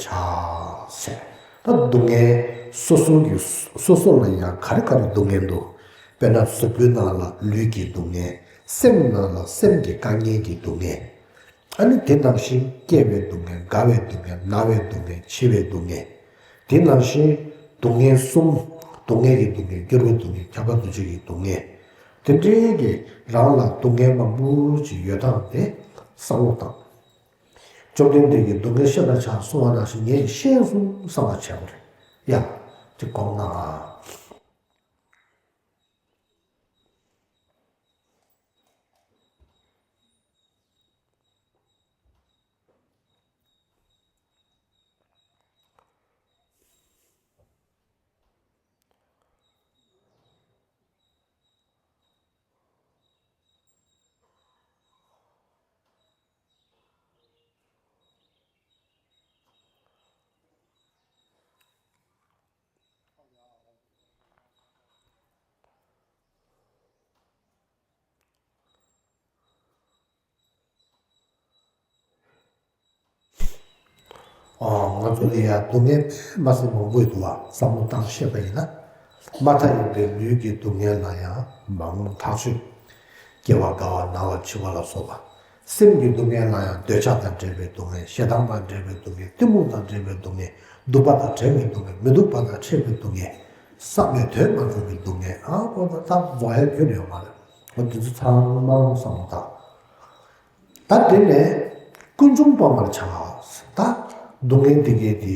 ཟེར། ད་སྡུག་བསྔལ་སོ་སོ་གི་སོ་སོ་ལ་ཡང་ག་རེ་ག་རེ་སྡུག་བསྔལ་འདུག་དཔེར་ན་གཟུགས་པོའི་ནང་ལ་ལུས་ཀྱི་སྡུག་བསྔལ། སེམས་ནང་ལ་སེམས་ཀྱི་དཀའ་ངལ་གྱི་སྡུག་བསྔལ། ཨ་ནི་དེ་ནང་བཞིན་སྐྱེ་བའི་སྡུག་བསྔལ། རྒ་བའི་སྡུག་བསྔལ། ན་བའི་སྡུག་བསྔལ། འཆི་བའི་སྡུག་བསྔལ། དེ་ནང་བཞིན་སྡུག་བསྔལ་གསུམ། སྡུག་བསྔལ་གྱི་སྡུག་བསྔལ། འགྱུར་བའི་སྡུག་བསྔལ། ཁྱབ་པ་འདུ་བྱེད་ཀྱི་སྡུག་བསྔལ། དེ་འདྲའི་གི་རང་ལ་སྡུག་བསྔལ་མང་པོ་ཅིག་ཡོད་སྟངས་དེ་བསམ་བློ་བཏང་། བཅོམ་ལྡན་འདས་ཀྱིས་སྡུག་བསྔལ་ཤེས་པར་བྱ་གསུང་བ་ནང་བཞིན་ངས་ཤེས་སོང་བསམ་པ་བྱས་པ་རེད་ཡ། དེ་གོང་ན། ཨོ། ང་ཚོ་ལ་ཡང་སྡུག་བསྔལ་དཔེ་མ་སྲིད་མང་པོ་ཡོད་འདུག་བ། བསམ་བློ་བཏང་ཤེས་པ་ཡིན་ན། མ་མཐའ་ཡས་པའི་ལུས་ཀྱི་སྡུག་བསྔལ་ལ་ཡང་མང་ཐག་ཆོད། སྐྱེ་བ་རྒ་བ་ན་བ་འཆི་བ་ལ་སོགས་པ། སེམས་ཀྱི་སྡུག་བསྔལ་ལ་ཡང་འདོད་ཆགས་དང་འབྲེལ་བའི་སྡུག་བསྔལ། ཞེ་སྡང་དང་འབྲེལ་བའི་སྡུག་བསྔལ། གཏི་མུག་དང་འབྲེལ་བའི་སྡུག་བསྔལ། སྡུག་པ་དང་བྲལ་བའི་སྡུག་བསྔལ། མི་སྡུག་པ་དང་ཕྲད་པའི་སྡུག་བསྔལ། བསམ་པའི་དོན་མ་གྲུབ་པའི་སྡུག་བསྔལ། ཨ་ཁོ་ད་ད་རྫོགས་ཡ་ཁྱོན་ནས་ཡོད་མ་རེད། ཁོ་འདི་ཚོ་ཚང་མ་བསམ་བློ་བཏང་། ད་དེ་ནས་ཀུན་འབྱུང་སྤང་བར་བྱ། ད་སྡུག་བསྔལ་འདི་གའི་དེ་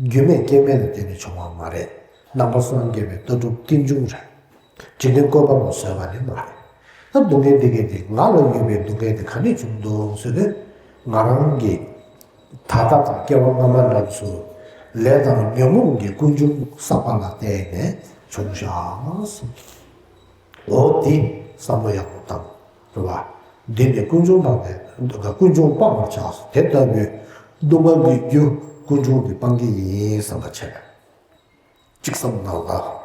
རྒྱུ་མེད་རྐྱེན་མེད་ལ་བརྟེན་ནས་བྱུང་བ་མ་རེད། ནང་པ་སངས་རྒྱས་པའི་ལྟ་གྲུབ་རྟེན་འབྱུང་རེད། འཇིག་རྟེན་བཀོད་པ་མ་བཟོས་པ་ནི་མ་རེད། ད་སྡུག་བསྔལ་འདི་གའི་དེ་ང་ལ་ཡོད་པའི་སྡུག་བསྔལ་དེ་ག་ནས་བྱུང་འདུག་ཟེར་དུས། ང་རང་གི་ད་ལྟ་དང་སྐྱེ་བ་སྔ་མ་རྣམས་སུ་ལས་དང་ཉོན་མོངས་ཀྱི་ཀུན་འབྱུང་བསགས་པ་ལ་བརྟེན་ནས་བྱུང་བཞག་ཟེར། འོ་དེ་བསམ་བློ་ཡག་པོ་བཏང་། རེད་བ། འདི་ནི་ཀུན་འབྱུང་སྤངས་པའི་ཀུན་འབྱུང་སྤང་བར་བྱ། དེ་ལྟ་བུའི་སྡུག་བསྔལ་གྱི་རྒྱུ་ཀུན་འབྱུང་འདི་སྤང་གི་ཡིན་བསམ་པ་བྱས། གཅིག་བསམ་གནང་ལ།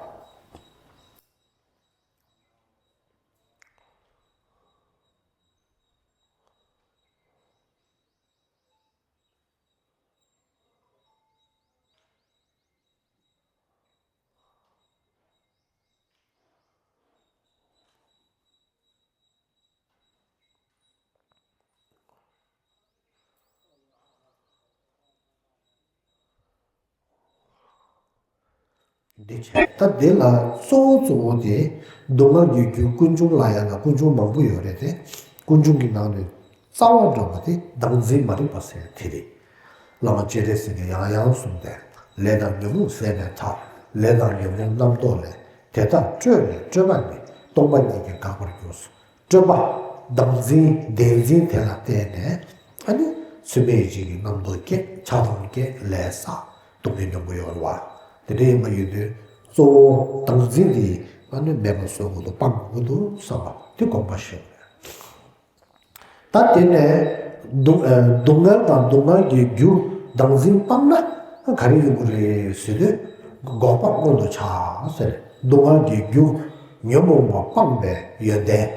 འདི་བྱས། ད་འདི་ལ་གཙོ་བོ་གཙོ་བོ་དེ་སྡུག་བསྔལ་གྱི་རྒྱུ་ཀུན་འབྱུང་ལབ་ཡ་ལ་ཀུན་འབྱུང་མང་པོ་ཡོད་རེད་དེ། ཀུན་འབྱུང་གི་ནང་ནས་རྩ་བ་འགྲོ་བ་དེ་བདག་འཛིན་མ་རིག་པ་ཟེར་དེ་རེད། བླ་མ་སྤྱན་རས་གཟིགས་ཀྱིས་ཡང་ཡང་གསུངས་ཏེ། ལས་དང་ཉོན་མོངས་ཟད་པའི་མཐར། ལས་དང་ཉོན་མོངས་རྣམ་རྟོག་ལས། དེ་ལྟར་སྤྲོས་ནས་སྤྲོས་པ་ནི། སྟོང་པ་ཉིད་ཀྱིས་འགག་པར་འགྱུར། སྤྲོས་པ་བདག་འཛིན་བདེན་འཛིན་དེ་ལ་བརྟེན་ནས། ཨ་ནི་ཚུལ་མིན་ཡིད་བྱེད་ཀྱི་རྣམ་རྟོག་སྐྱེ། ཆགས་སྡང་སྐྱེ། ལས་བསགས། སྡུག་བསྔལ་མྱོང་གི་ཡོད་རེད་བ། དེ་འདྲ་ཡིན་པ་ཡིན་དུས་གཙོ་བོ་བདག་འཛིན་དེ་ཨ་ནི་མེད་པ་བཟོ་དགོས་འདུག་སྤང་དགོས་འདུག་བསམ་པ་དེ་དགོངས་པ་བཞེས་དགོས་རེད། ད་དེ་ནས་སྡུག་ཨ་སྡུག་བསྔལ་དང་སྡུག་བསྔལ་གྱི་རྒྱུ་བདག་འཛིན་སྤངས་ན་ག་རེ་ཡོང་གི་རེད་ཟེར་དུས། འགོག་པ་མངོན་དུ་བྱ་ཟེར། སྡུག་བསྔལ་གྱི་རྒྱུ་ཉོན་མོངས་པ་སྤངས་པའི་ཡོན་ཏན།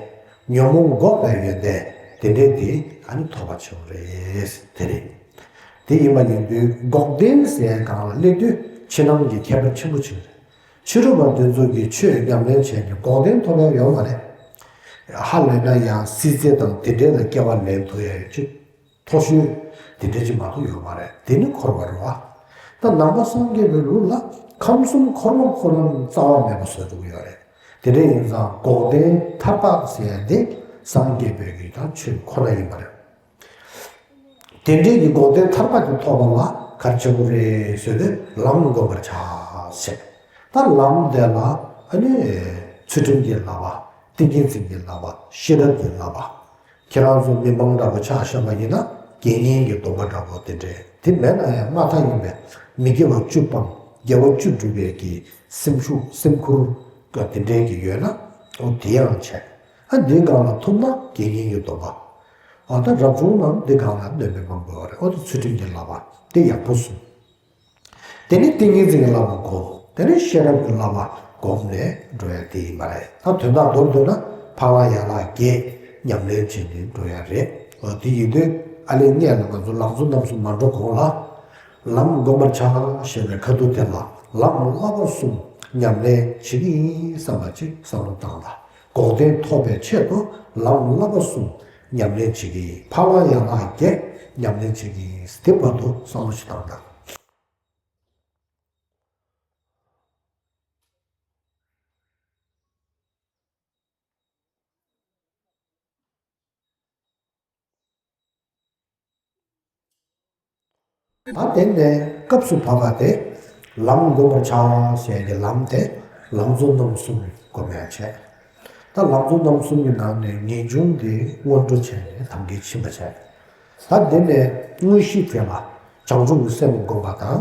ཉོན་མོངས་འགོག་པའི་ཡོན་ཏན་དེ་འདྲའི་དེ་ཨ་ནི་ཐོབ་པ་བྱུང་རེད། དེ་རེད། དེ་ཡིན་པ་ཡིན་དུས་འགོག་བདེན་ཟེར་སྒང་ལ་སླེབས་དུས་ཕྱི་ནང་གི་ཁྱད་པར་ཆེན་པོ་ཆེ་རེད། ཕྱི་རོལ་པ་འདི་ཚོ་གིས་ཆོས་ཉམས་ལེན་བྱས་ནས་འགོག་བདེན་ཐོབ་ཡ་ཡོད་མ་རེད། ཧ་ལས་ན་ཡང་སྲིད་རྩེ་དང་དེ་འདྲའི་ལ་སྐྱེ་བ་ལེན་ཐུབ་ཡ་ཡོད་ཅིག་མཐོ་ཤོས་དེ་འདྲ་ཅིག་མ་གཏོགས་ཡོད་མ་རེད། དེ་ནི་འཁོར་བ་རེད་བ། ད་ནང་པ་སངས་རྒྱས་པའི་ལུགས་ལ་ཁམས་གསུམ་འཁོར་བ་ཁོ་རང་རྩ་བ་མེད་པ་བཟོ་ཐུབ་ཀྱི་ཡོད་རེད། དེ་འདྲ་ཡིན་ཙང་འགོག་བདེན་ཐར་པ་ཟེར་ཡ་དེ་སངས་རྒྱས་པའི་གི་ད་ཆོས་ཁོ་ན་ཡིན་པ་རེད། དེ་འདྲའི་གི་འགོག་བདེན་ཐར་པ་དེ་ཐོབ་པ་ལ་ག་རེ་བྱེད་དགོས་རེད་ཟེར་ཏེ་ལམ་བསྒོམ་པར་བྱ་ཞེས། ད་ལམ་དེ་ལ་ཨ་ནི་ཚུལ་ཁྲིམས་ཀྱི་བསླབ་པ། ཏིང་ངེ་འཛིན་གྱི་བསླབ་པ། ཤེས་རབ་ཀྱི་བསླབ་པ། ཁྱེད་རང་ཚོ་མི་མང་འདྲ་པོ་ཆ་བཞག་པ་ཡིན་ན་དགེ་བསྙེན་གྱི་སྡོམ་པ་འདྲ་པོ་དེ་འདྲས་དེ་མེད་ན་ཡང་མ་མཐའ་ཡིན་པའི་མི་དགེ་བ་བཅུ་སྤངས་དགེ་བ་བཅུ་སྒྲུབ་པའི་གི་སེམས་ཤུགས་སེམས་ཁུར་དེ་འདྲས་ཀྱི་ཡོད་ན་འོ་དེ་ཡང་བྱས། ཨ་འདིའི་སྒང་ལ་ཐུབ་ན་དགེ་བསྙེན་གྱི་སྡོམ་པ། ཨ་ད་རབ་བྱུང་རྣམས་འདི་སྒང་ལ་སྣོན་པའི་མང་པོ་ཡོད་རེད། ཨོ་ད་ཚུལ་ཁྲིམས་ཀྱི་བསླབ་པ་དེ་ཡག་པོ་གསུངས། དེ་ནས་ཏིང་ངེ་འཛིན་གྱི་བསླབ་པ་སྒོམ། དེ་ནས་ཤེས་རབ་ཀྱི་བསླབ་པ་སྒོམ་ནས་འགྲོ་ཡ་དེ་ཡིན་པ་རེད། ད་དོན་དག་མདོར་བསྡུས་ན་ཕ་ལ་ཡ་ལ་བརྒྱད་ཉམས་ལེན་བྱས་ནས་འགྲོ་ཡ་རེད། ཨོ་དེ་ཡིན་དུས་ཨ་ལས་སྔས་ལ་ང་ཚོ་ལང་ཚོ་རྣམ་གསུམ་མ་འགྲོ་གོང་ལ་ལམ་བསྒོམ་པར་བྱ་ཞེས་པའི་ཁ་ཐུག་དེ་ལ་ལམ་བསླབ་པ་གསུམ་ཉམས་ལེན་བྱེད་ཀྱི་ཡིན་བསམ་པ་ཅིག་བསམ་བློ་བཏང་ལ། འགོག་བདེན་ཐོབ་པའི་ཆེད་དུ་ལམ་བསླབ་པ་གསུམ་ཉམས་ལེན་བྱེད་ཀྱི་ཡིན། ཕ་ལ་ཡ་ལ་བརྒྱད་ཉམས་ལེན་བྱེད་ཀྱི་ཡིན། དེ་བར་དུ་བསམ་བློ་ཞིག་བཏང་དང་། ད་དེ་ནས་སྐབས་སུ་བབ་པ་དེ་ལམ་བསྒོམ་པར་བྱ་ཞེས་ཀྱི་ལམ་དེ་ལང་ཚོ་རྣམ་གསུམ་བསྒོམ་ཡ་བྱས། ད་ལང་ཚོ་རྣམ་གསུམ་གྱི་ནང་ནས་ངེས་འབྱུང་དེ་སྔོན་འགྲོ་བྱས་ནས་དམ་གྱིས་ཕྱིན་པ་བྱས། ད་དེ་ནས་དངོས་གཞི་དེ་ལ་བྱང་ཆུབ་ཀྱི་སེམས་བསྒོམ་པ་དང་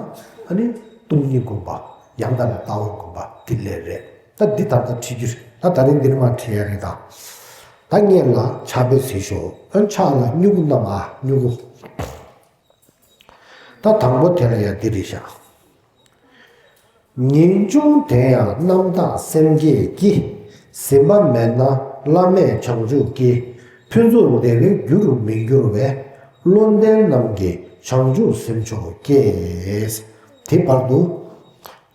ཨ་ནི་སྟོང་ཉིད་བསྒོམ་པ་ཡང་དག་པའི་ལྟ་བ་བསྒོམ་པ་དེ་ལས་རེད། ད་འདི་ད་ལྟ་ཁྲིད་རྒྱུ་རེད། ད་ད་རིང་འདིར་མ་ཁྲིད་ཡ་རེད་ད། ད་སྔོན་ལ་ཕྱག་དཔེ་གཟིགས་ཤོག་ཨ་ཕྱག་ལ་སྨྱུ་གུ་བསྣམས། ཨ་སྨྱུ་གུ། ད་དང་པོ་དེ་ལ་ཡ་འདི་རེད་ཤག་ངེས་འབྱུང་དེ་ཡང་རྣམ་དག་སེམས་བསྐྱེད་ཀྱིས། ཟིན་པ་མེད་ན་བླ་མེད་བྱང་ཆུབ་ཀྱི། ཕུན་ཚོགས་བདེ་བའི་རྒྱུ་རུ་མི་འགྱུར་བའི། བློ་ལྡན་རྣམས་ཀྱིས་བྱང་ཆུབ་སེམས་མཆོག་བསྐྱེད། དེ་བར་དུ།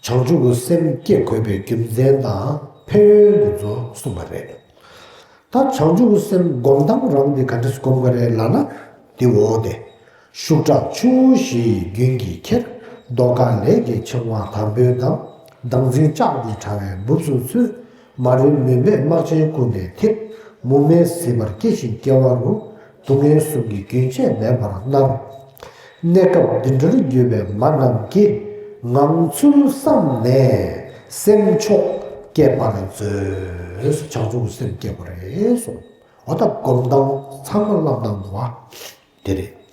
བྱང་ཆུབ་ཀྱི་སེམས་བསྐྱེད་དགོས་པའི་རྒྱུ་མཚན་དང་ཕན་ཡོན་དེ་ཚོ་གསུངས་པ་རེད། ད་བྱང་ཆུབ་ཀྱི་སེམས་སྒོམ་སྟངས་རང་དེ་ག་འདྲས་སྒོམ་དགོས་རེད་ལབ་ན་དེ་འོ་དེ། ཤུགས་དྲག་ཆུ་བོ་བཞི་ཡི་རྒྱུན་གྱིས་ཁྱེར། ཟློས་གར་ལས་ཀྱི་འཆིང་བ་དམ་པོའི་གདངས། བདག་འཛིན་ལྕགས་ཀྱི་དྲ་བས་འབུབས་སུ་ཚུད། མ་རིག་མུན་པས་རྨག་ཆེན་ཀུན་ནས་འཐིབས། མུ་མེད་ཟིལ་པར་སྐྱེ་ཞིང་སྐྱེ་བ་རུ། སྡུག་བསྔལ་གསུམ་གྱི་རྒྱུན་ཆད་མེད་པར་མནར། གནས་སྐབས་འདི་འདྲར་གྱུར་པའི་མ་རྣམས་ཀྱིས། ངང་ཚུལ་བསམས་ནས་སེམས་མཆོག་བསྐྱེད་པར་མཛོད། བྱང་ཆུབ་ཀྱི་སེམས་བསྐྱེད་པ་རེད་གསུངས། འོ་ད་སྒོམ་སྟངས་ཚང་མ་བསླབ་སྟངས་འདུག་བ། དེ་རེད།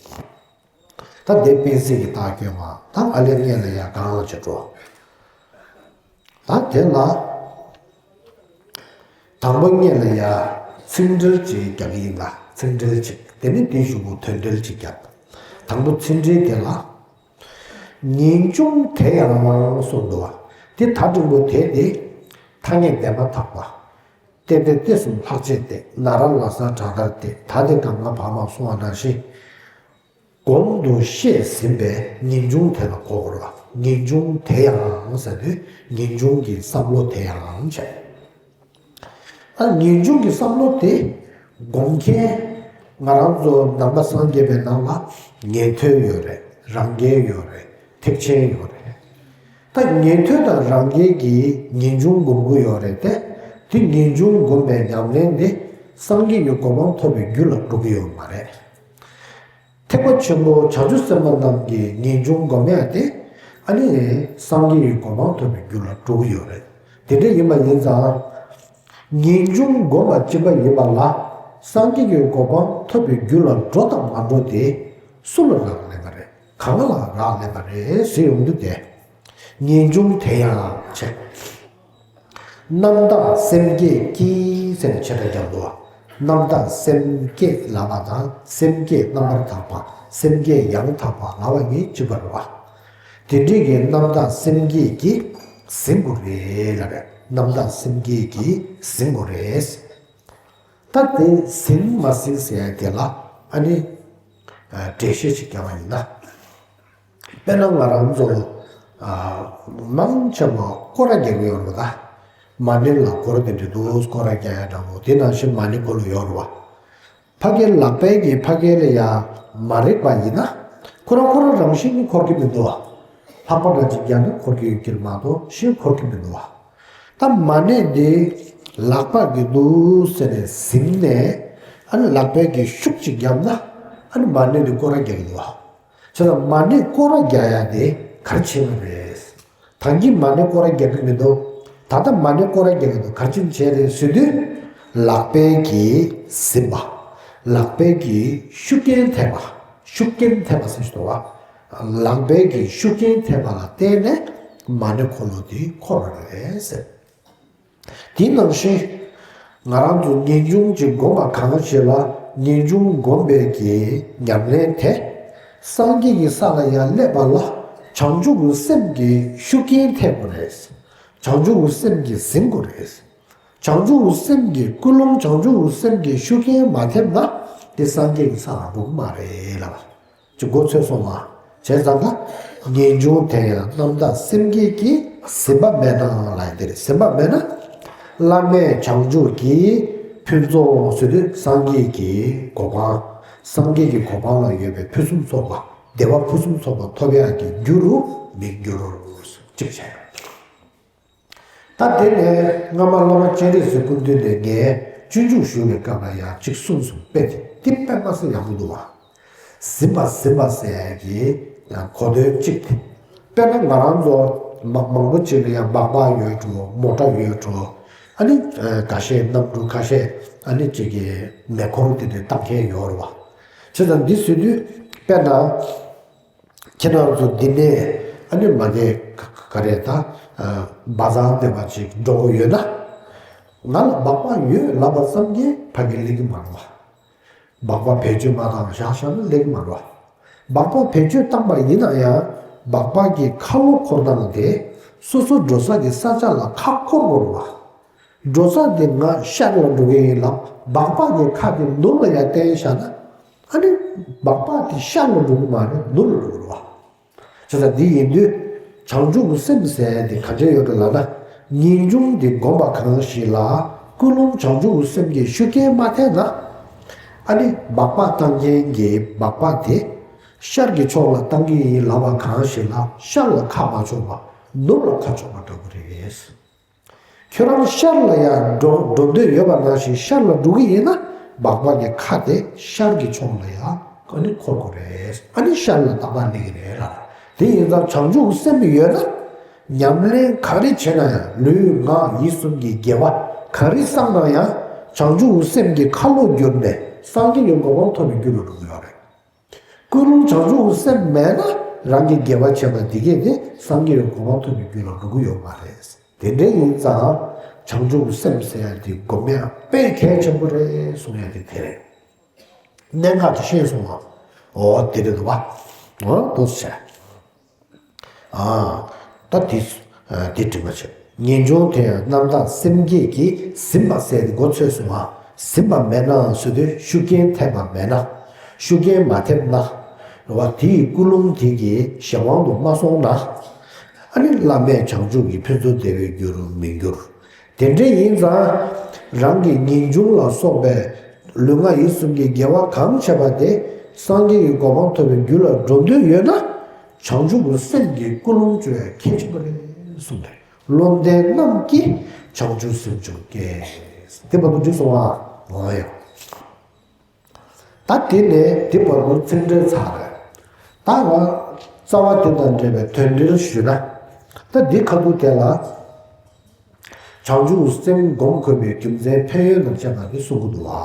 ད་དེ་སྤེལ་ཚིག་གི་རྟགས་སྐྱོན་མ་ད་ཨ་ལས་སྔོན་ལ་ཡ་གང་ལ་བྱེད་འགྲོ། ད་དེ་ལ། དང་པོ་སྔོན་ལ་ཡ་ཚིག་འགྲེལ་ཅིག་རྒྱག་གི་ཡིན་ལ་ཚིག་འགྲེལ་ཅིག་དེ་ནི་དེའི་གཞུག་གུ་དོན་འགྲེལ་ཅིག་རྒྱག་དང་པོ་ཚིག་འགྲེལ་དེ་ལ། ངེས་འབྱུང་དེ་ཡང་གསུངས་འདུག་བ། དེ་ད་འགྲེང་བུ་དེ་དེ། ཐ་སྙད་འདས་མ་ཐག་པ། ཏེ་ཏེ་ཏེ་གསུམ་ལྷག་བཅས་ཏེ་ན་ར་ལ་ས་དྲག་མཐར་ཏེ་ད་དེ་གང་ང་བ་མ་གསུང་བ་ནང་བཞིན། གོང་དུ་བཤད་ཟིན་པའི་ངེས་འབྱུང་དེ་ལ་གོ་དགོས་རེད་བ། ངེས་འབྱུང་དེ་ཡང་ཟེར་དུས་ངེས་འབྱུང་གི་བསམ་བློ་དེ་ཡང་བྱས། ཨ་ངེས་འབྱུང་གི་བསམ་བློ་དེ་སྒོམ་མཁན་ང་རང་ཚོ་ནང་པ་སངས་རྒྱས་པའི་ནང་ལ་ཉན་ཐོས་ཡོད་རེད། རང་རྒྱལ་ཡོད་རེད། ཐེག་ཆེན་ཡོད་རེད། ད་ཉན་ཐོས་དང་རང་རྒྱལ་གྱི་ངེས་འབྱུང་སྒོམ་གྱི་ཡོད་རེད་དེ། དེ་ངེས་འབྱུང་སྒོམ་པའི་ཉམས་ལེན་དེ་སངས་རྒྱས་ཀྱི་གོ་འཕང་ཐོབ་པའི་རྒྱུ་ལ་འགྲོ་གི་ཡོད་མ་རེད། ཐེག་པ་ཆེན་པོ་བྱང་ཆུབ་སེམས་དཔའ་རྣམས་ཀྱི་ངེས་འབྱུང་སྒོམ་ཡ་དེ། ཨ་ནི་སངས་རྒྱས་ཀྱི་གོ་འཕང་ཐོབ་པའི་རྒྱུ་ལ་འགྲོ་གི་ཡོད་རེད། དེ་འདྲ་ཡིན་པ་ཡིན་ཙང་། ངེས་འབྱུང་བསྒོམ་པ་གཅིག་པ་ཡིན་པ་ལ་སངས་རྒྱས་ཀྱི་གོ་འཕང་ཐོབ་པའི་རྒྱུ་ལ་འགྲོ་དང་མ་འགྲོ་དེ་སུ་ལ་རག་ལས་པ་རེད། གང་ལ་རག་ལས་པ་རེད་ཟེར་ཡོང་དུས་དེ། ངེས་འབྱུང་དེ་ཡང་བྱས། རྣམ་དག་སེམས་བསྐྱེད་ཀྱིས་ཟེར་ནས་བྱེ་བྲག་རྒྱག་འདུག་བ། རྣམ་དག་སེམས་བསྐྱེད་ལབ་པ་དང་སེམས་བསྐྱེད་རྣམ་པར་དག་པ། སེམས་བསྐྱེད་ཡང་དག་པ་ལབ་པ་གཉིས་གཅིག་པ་རེད་བ། དེ་འདྲའི་གི་རྣམ་དག་སེམས་བསྐྱེད་ཀྱིས་ཟིན་དགོས་རེད་ལབ་རེད། རྣམ་དག་སེམས་བསྐྱེད་ཀྱིས་ཟིན་དགོས་རེད། ད་དེ་ཟིན་མ་ཟིན་ཟེར་ཡ་དེ་ལ་ཨ་ནི་འགྲེལ་བཤད་ཅིག་རྒྱག་པ་ཡིན་ན། དཔེར་ན་ང་རང་ཚོ་མང་ཆེ་བ་སྐོར་ར་རྒྱག་གི་ཡོད་རེད་པ། ད་མ་ཎི་ལ་སྐོར་དེ་འདྲ་འདུག་སྐོར་ར་རྒྱག་ཡ་འདྲ་པོ་དེ་ནང་བཞིན་མ་ཎི་འཁོར་ལོ་ཡོད་རེད་པ། ཕ་གིར་ལག་པའི་གི་ཕ་གིར་ལ་ཡ་མ་རེག་པ་ཡིན་ན་ཁོ་རང་ཁོ་རང་རང་བཞིན་གྱིས་འཁོར་གྱི་མི་འདུག་བ། ལྷག་པ་འདྲ་ཅིག་རྒྱག་ན་འཁོར་གྱི་ཡོད་ཀྱི་མ་གཏོགས་གཞན་འཁོར་གྱི་མི་འདུག་བ། ད་མ་ཎི་འདི་ལག་པ་གི་འདུག་ཟེར་ནས་ཟིན་ནས་ཨ་ནི་ལག་པའི་གི་ཤུགས་ཅིག་བརྒྱབ་ན་ཨ་ནི་མ་ཎི་འདི་སྐོར་ར་རྒྱག་གི་འདུག་བ། བྱས་ཙང་མ་ཎི་སྐོར་ར་རྒྱག་ཡ་དེ་ག་རེ་བྱེད་པ་རེད། ད་གིན་མ་ཎི་སྐོར་ར་རྒྱག་གི་མི་འདུག་ད་ལྟ་མ་ཎི་སྐོར་ར་རྒྱག་གི་འདུག་ག་རེ་བྱེད་བྱས་རེད་ཟེར་དུས། ལག་པའི་གི་ཟིན་པ། ལག་པའི་གི་ཤུགས་རྐྱེན་ཐེབས་པ། ཤུགས་རྐྱེན་ཐེབས་པ་ཟེར་ཞིག་འདུག་བ། ལག་པའི་གི་ཤུགས་རྐྱེན་ཐེབས་པ་ལ་བརྟེན་ནས་མ་ཎི་འཁོར་ལོ་དེ་འཁོར་བ་རེད་ཟེར། དེ་ནང་བཞིན། ང་རང་ཚོ་ངེས་འབྱུང་གཅིག་བསྒོམ་པ་གང་ཞིག་ལ་ངེས་འབྱུང་བསྒོམ་པའི་གི་ཉམས་ལེན་དེ། སངས་རྒྱས་ཀྱི་ས་ལ་ཡང་སླེབས་པ་ལ་བྱང་ཆུབ་ཀྱི་སེམས་ཀྱི་ཤུགས་རྐྱེན་ཐེབས་དགོས་རེད། བྱང་ཆུབ་ཀྱི་སེམས་ཀྱིས་ཟིན་དགོས་རེད། བྱང་ཆུབ་ཀྱི་སེམས་ཀྱི་ཀུན་སློང་བྱང་ཆུབ་ཀྱི་སེམས་ཀྱི་ཤུགས་རྐྱེན་མ་ཐེབས་ན་དེ་སངས་རྒྱས་ཀྱི་ས་ལ་འགྲོ་གི་མ་རེད་ལབ། ཅིག་མགོ་ཚོས་སོང་ང་། བྱས་ཙང་ཀ། ངེས་འབྱུང་དེ་ཡང་རྣམ་དག་སེམས་བསྐྱེད་ཀྱིས་ཟིན་པ་མེད་ན་ལབ་ཡ་དེ་རེད། ཟིན་པ་མེད་ན། བླ་མེད་བྱང་ཆུབ་ཀྱི་ཕུན་ཚོགས་ཟེར་དུས་སངས་རྒྱས་ཀྱི་གོ་འཕང་། སངས་རྒྱས་ཀྱི་གོ་འཕང་ལ་ཡོད་པའི་ཕུན་སུམ་ཚོགས་པ། བདེ་བ་ཕུན་སུམ་ཚོགས་པ་ཐོབ་ཡག་གི་རྒྱུ་རུ་མི་འགྱུར། གཅིག་བྱས། ད་དེ་ནས་སྔ་མ་བླ་མ་སྤྱན་རས་གཟིགས་སྐུ་མདུན་ནས་ངས་སྤྱོད་འཇུག་ཞུ་བའི་སྐབས་ལ་ཡང་གཅིག་གསུངས་སོང་། དཔེ་དེ་དཔེ་མ་སྲིད་ཡག་པོ་འདུག་བ། ཟིན་པ་ཟིན་པ་ཟེར་ཡ་གི་ཡང་གོ་དོན་གཅིག་དེ། དཔེར་ན་ང་རང་ཚོ་མ་མང་པོ་ཅིག་ལ་ཡང་སྦག་སྦག་ཡོད་འགྲོ། མོ་ཊ་ཡོད་འགྲོ། ཨ་ནི་ཁ་ཤས་གནམ་གྲུ། ཁ་ཤས་ཨ་ནི་ཅིག་གི་མེ་འཁོར་དེ་འདྲ་བཏང་མཁན་ཡོད་རེད་བ། བྱས་ཙང་འདི་ཟེར་དུས་དཔེར་ན། ཁྱེད་རང་ཚོ་འདི་ནས་ཨ་ནི་མ་གི་ག་རེ་ད། བ་ཛར་འདྲ་པོ་ཅིག་འགྲོ་དགོས་ཡོད་ན། ང་ལ་སྦག་སྦག་ཡོད་ལབ་པ་ཙམ་གྱིས་ཕ་གི་སླེབས་ཀྱི་མ་རེད་བ། སྦག་སྦག་བེད་སྤྱོད་མ་བཏང་བཞག་བཞག་ན་སླེབས་ཀྱི་མ་རེད་བ། སྦག་སྦག་བེད་སྤྱོད་བཏང་པ་ཡིན་ན་ཡང་སྦག་སྦག་གི་ཁ་ལོ་འཁོར་སྟངས་དེ་སོ་སོ་འགྲོ་ས་གི་ས་ཆ་ལ་ཁ་འཁོར་དགོས་རེད་བ། འགྲོ་ས་དེ་ང་ཤར་ལ་འགྲོ་གི་ཡིན་ལབ། སྦག་སྦག་གི་ཁ་དེ་ནུབ་ལ་ཡར་བསྟན་བཞག་ན། ཨ་ནི་སྦག་སྦག་དེ་ཤར་ལ་འགྲོ་གི་མ་རེད། ནུབ་ལ་འགྲོ་གི་རེད་བ། བྱས་ཙང་འདི་ཡིན་དུས་བྱང་ཆུབ་ཀྱི་སེམས་ཟེར་ཡ་དེ་ག་འདྲ་ཡོད་རེད་ལབ་ན། ངེས་འབྱུང་དེ་བསྒོམ་པ་གང་ཞིག་ལ་ཀུན་སློང་བྱང་ཆུབ་ཀྱི་སེམས་ཀྱི་ཤུགས་རྐྱེན་མ་ཐེབས་ན། ཨ་ནི་སྦག་སྦག་བཏང་མཁན་གྱི་སྦག་སྦག་དེ་ཤར་གྱི་ཕྱོགས་ལ་བཏང་གི་ཡིན་ལབ་པ་གང་ཞིག་ལ་ཤར་ལ་ཁ་མ་ཕྱོགས་པ་ནུབ་ལ་ཁ་ཕྱོགས་པ་འདྲ་པོ་རེད། ཁྱོད་རང་ཤར་ལ་ཡར་འགྲོ་འགྲོ་འདོད་ཡོད་པ་ནང་བཞིན་ཤར་ལ་འགྲོ་གི་ཡིན་ན། སྦག་སྦག་གི་ཁ་དེ་ཤར་གྱི་ཕྱོགས་ལ་ཡར་ཨ་ནི་འཁོར་དགོས་རེད། ཨ་ནི་ཤར་ལ་ཏག་ཏག་སླེབས་ཀྱི་རེད་ལ། དེ་ཡིན་ཙང་བྱང་ཆུབ་སེམས་ཡོད་ན། ཉམས་ལེན་ག་རེ་བྱས་ན་ཡང་ལུས་ངག་ཡིད་གསུམ་གྱི་དགེ་བ་ག་རེ་བསགས་ན་ཡང་བྱང་ཆུབ་སེམས་ཀྱི་ཁ་ལོ་བསྒྱུར་ནས་སངས་རྒྱས་ཀྱི་གོ་འཕང་ཐོབ་པའི་རྒྱུ་ལ་འགྲོ་གི་ཡོད་རེད། ཀུན་སློང་བྱང་ཆུབ་ཀྱི་སེམས་མེད་ན་རང་གི་དགེ་བ་བྱས་པ་འདི་གས་དེ་སངས་རྒྱས་ཀྱི་གོ་འཕང་ཐོབ་པའི་རྒྱུ་ལ་འགྲོ་གི་ཡོད་མ་རེད། དེ་འདྲ་ཡིན་ཙང་བྱང་ཆུབ་ཀྱི་སེམས་ཟེར་ཡ་དེ་སྒོམ་ཡ་དཔེ་གལ་ཆེན་པོ་རེད་གསུང་ཡ་དེ་དེ་རེད། གནད་འགག་དེ་ཤེས་སོང་ང་། འོ་དེ་རེད་འདུག་བ། འོ་འདུག་སེ་བྱས། ཨ། ད་དེ་དེ་དྲི་མ་བྱེད། ངེས་འབྱུང་དེ་ཡང་རྣམ་དག་སེམས་བསྐྱེད་ཀྱིས་ཟིན་པ་ཟེར་ཏེ་མགོ་ཚོས་སོང་ང་། ཟིན་པ་མེད་ནའང་ཟེར་དུས་ཤུགས་རྐྱེན་ཐེབས་པ་མེད་ན། ཤུགས་རྐྱེན་མ་ཐེབས་ན། རེད་བ། དེ་ཡི་ཀུན་སློང་དེ་གི་གཞན་དབང་དུ་མ་སོང་ན། ཨ་ནི་བླ་མེད་བྱང་ཆུབ་ཀྱི་ཕུན་ཚོགས་བདེ་བའི་རྒྱུ་རུ་མི་འགྱུར། དེ་འདྲ་ཡིན་ཙང་། རང་གི་ངེས་འབྱུང་ལ་སོགས་པའི་ལུས་ངག་ཡིད་གསུམ་གྱི་དགེ་བ་གང་བྱས་པ་དེ་སངས་རྒྱས་ཀྱི་གོ་འཕང་ཐོབ་པའི་རྒྱུ་ལ་འགྲོ་འདོད་ཡོད་ན། བྱང་ཆུབ་ཀྱི་སེམས་ཀྱི་ཀུན་སློང་བཅོས་ཡ་གལ་ཆེན་པོ་རེད་གསུངས་ཏེ། བློ་ལྡན་རྣམས་ཀྱིས་བྱང་ཆུབ་སེམས་མཆོག་བསྐྱེད། དེ་བར་དུ་འགྲིག་སོང་ང་། འོ་ཡ། ད་དེ་ནས་དེ་བར་དུ་ཚིག་འགྲེལ་ཚར་རེད། ད་ང་ རྩ་བ་དེ་དང་འབྲེལ་བའི་དོན་འགྲེལ་ཞུས་ན། ད་འདི་ཁ་ཐུག་དེ་ལ། བྱང་ཆུབ་སེམས་སྒོམ་དགོས་པའི་རྒྱུ་མཚན་ཕན་ཡོན་དང་བཅས་པ་འདི་གསུང་གི་འདུག་བ།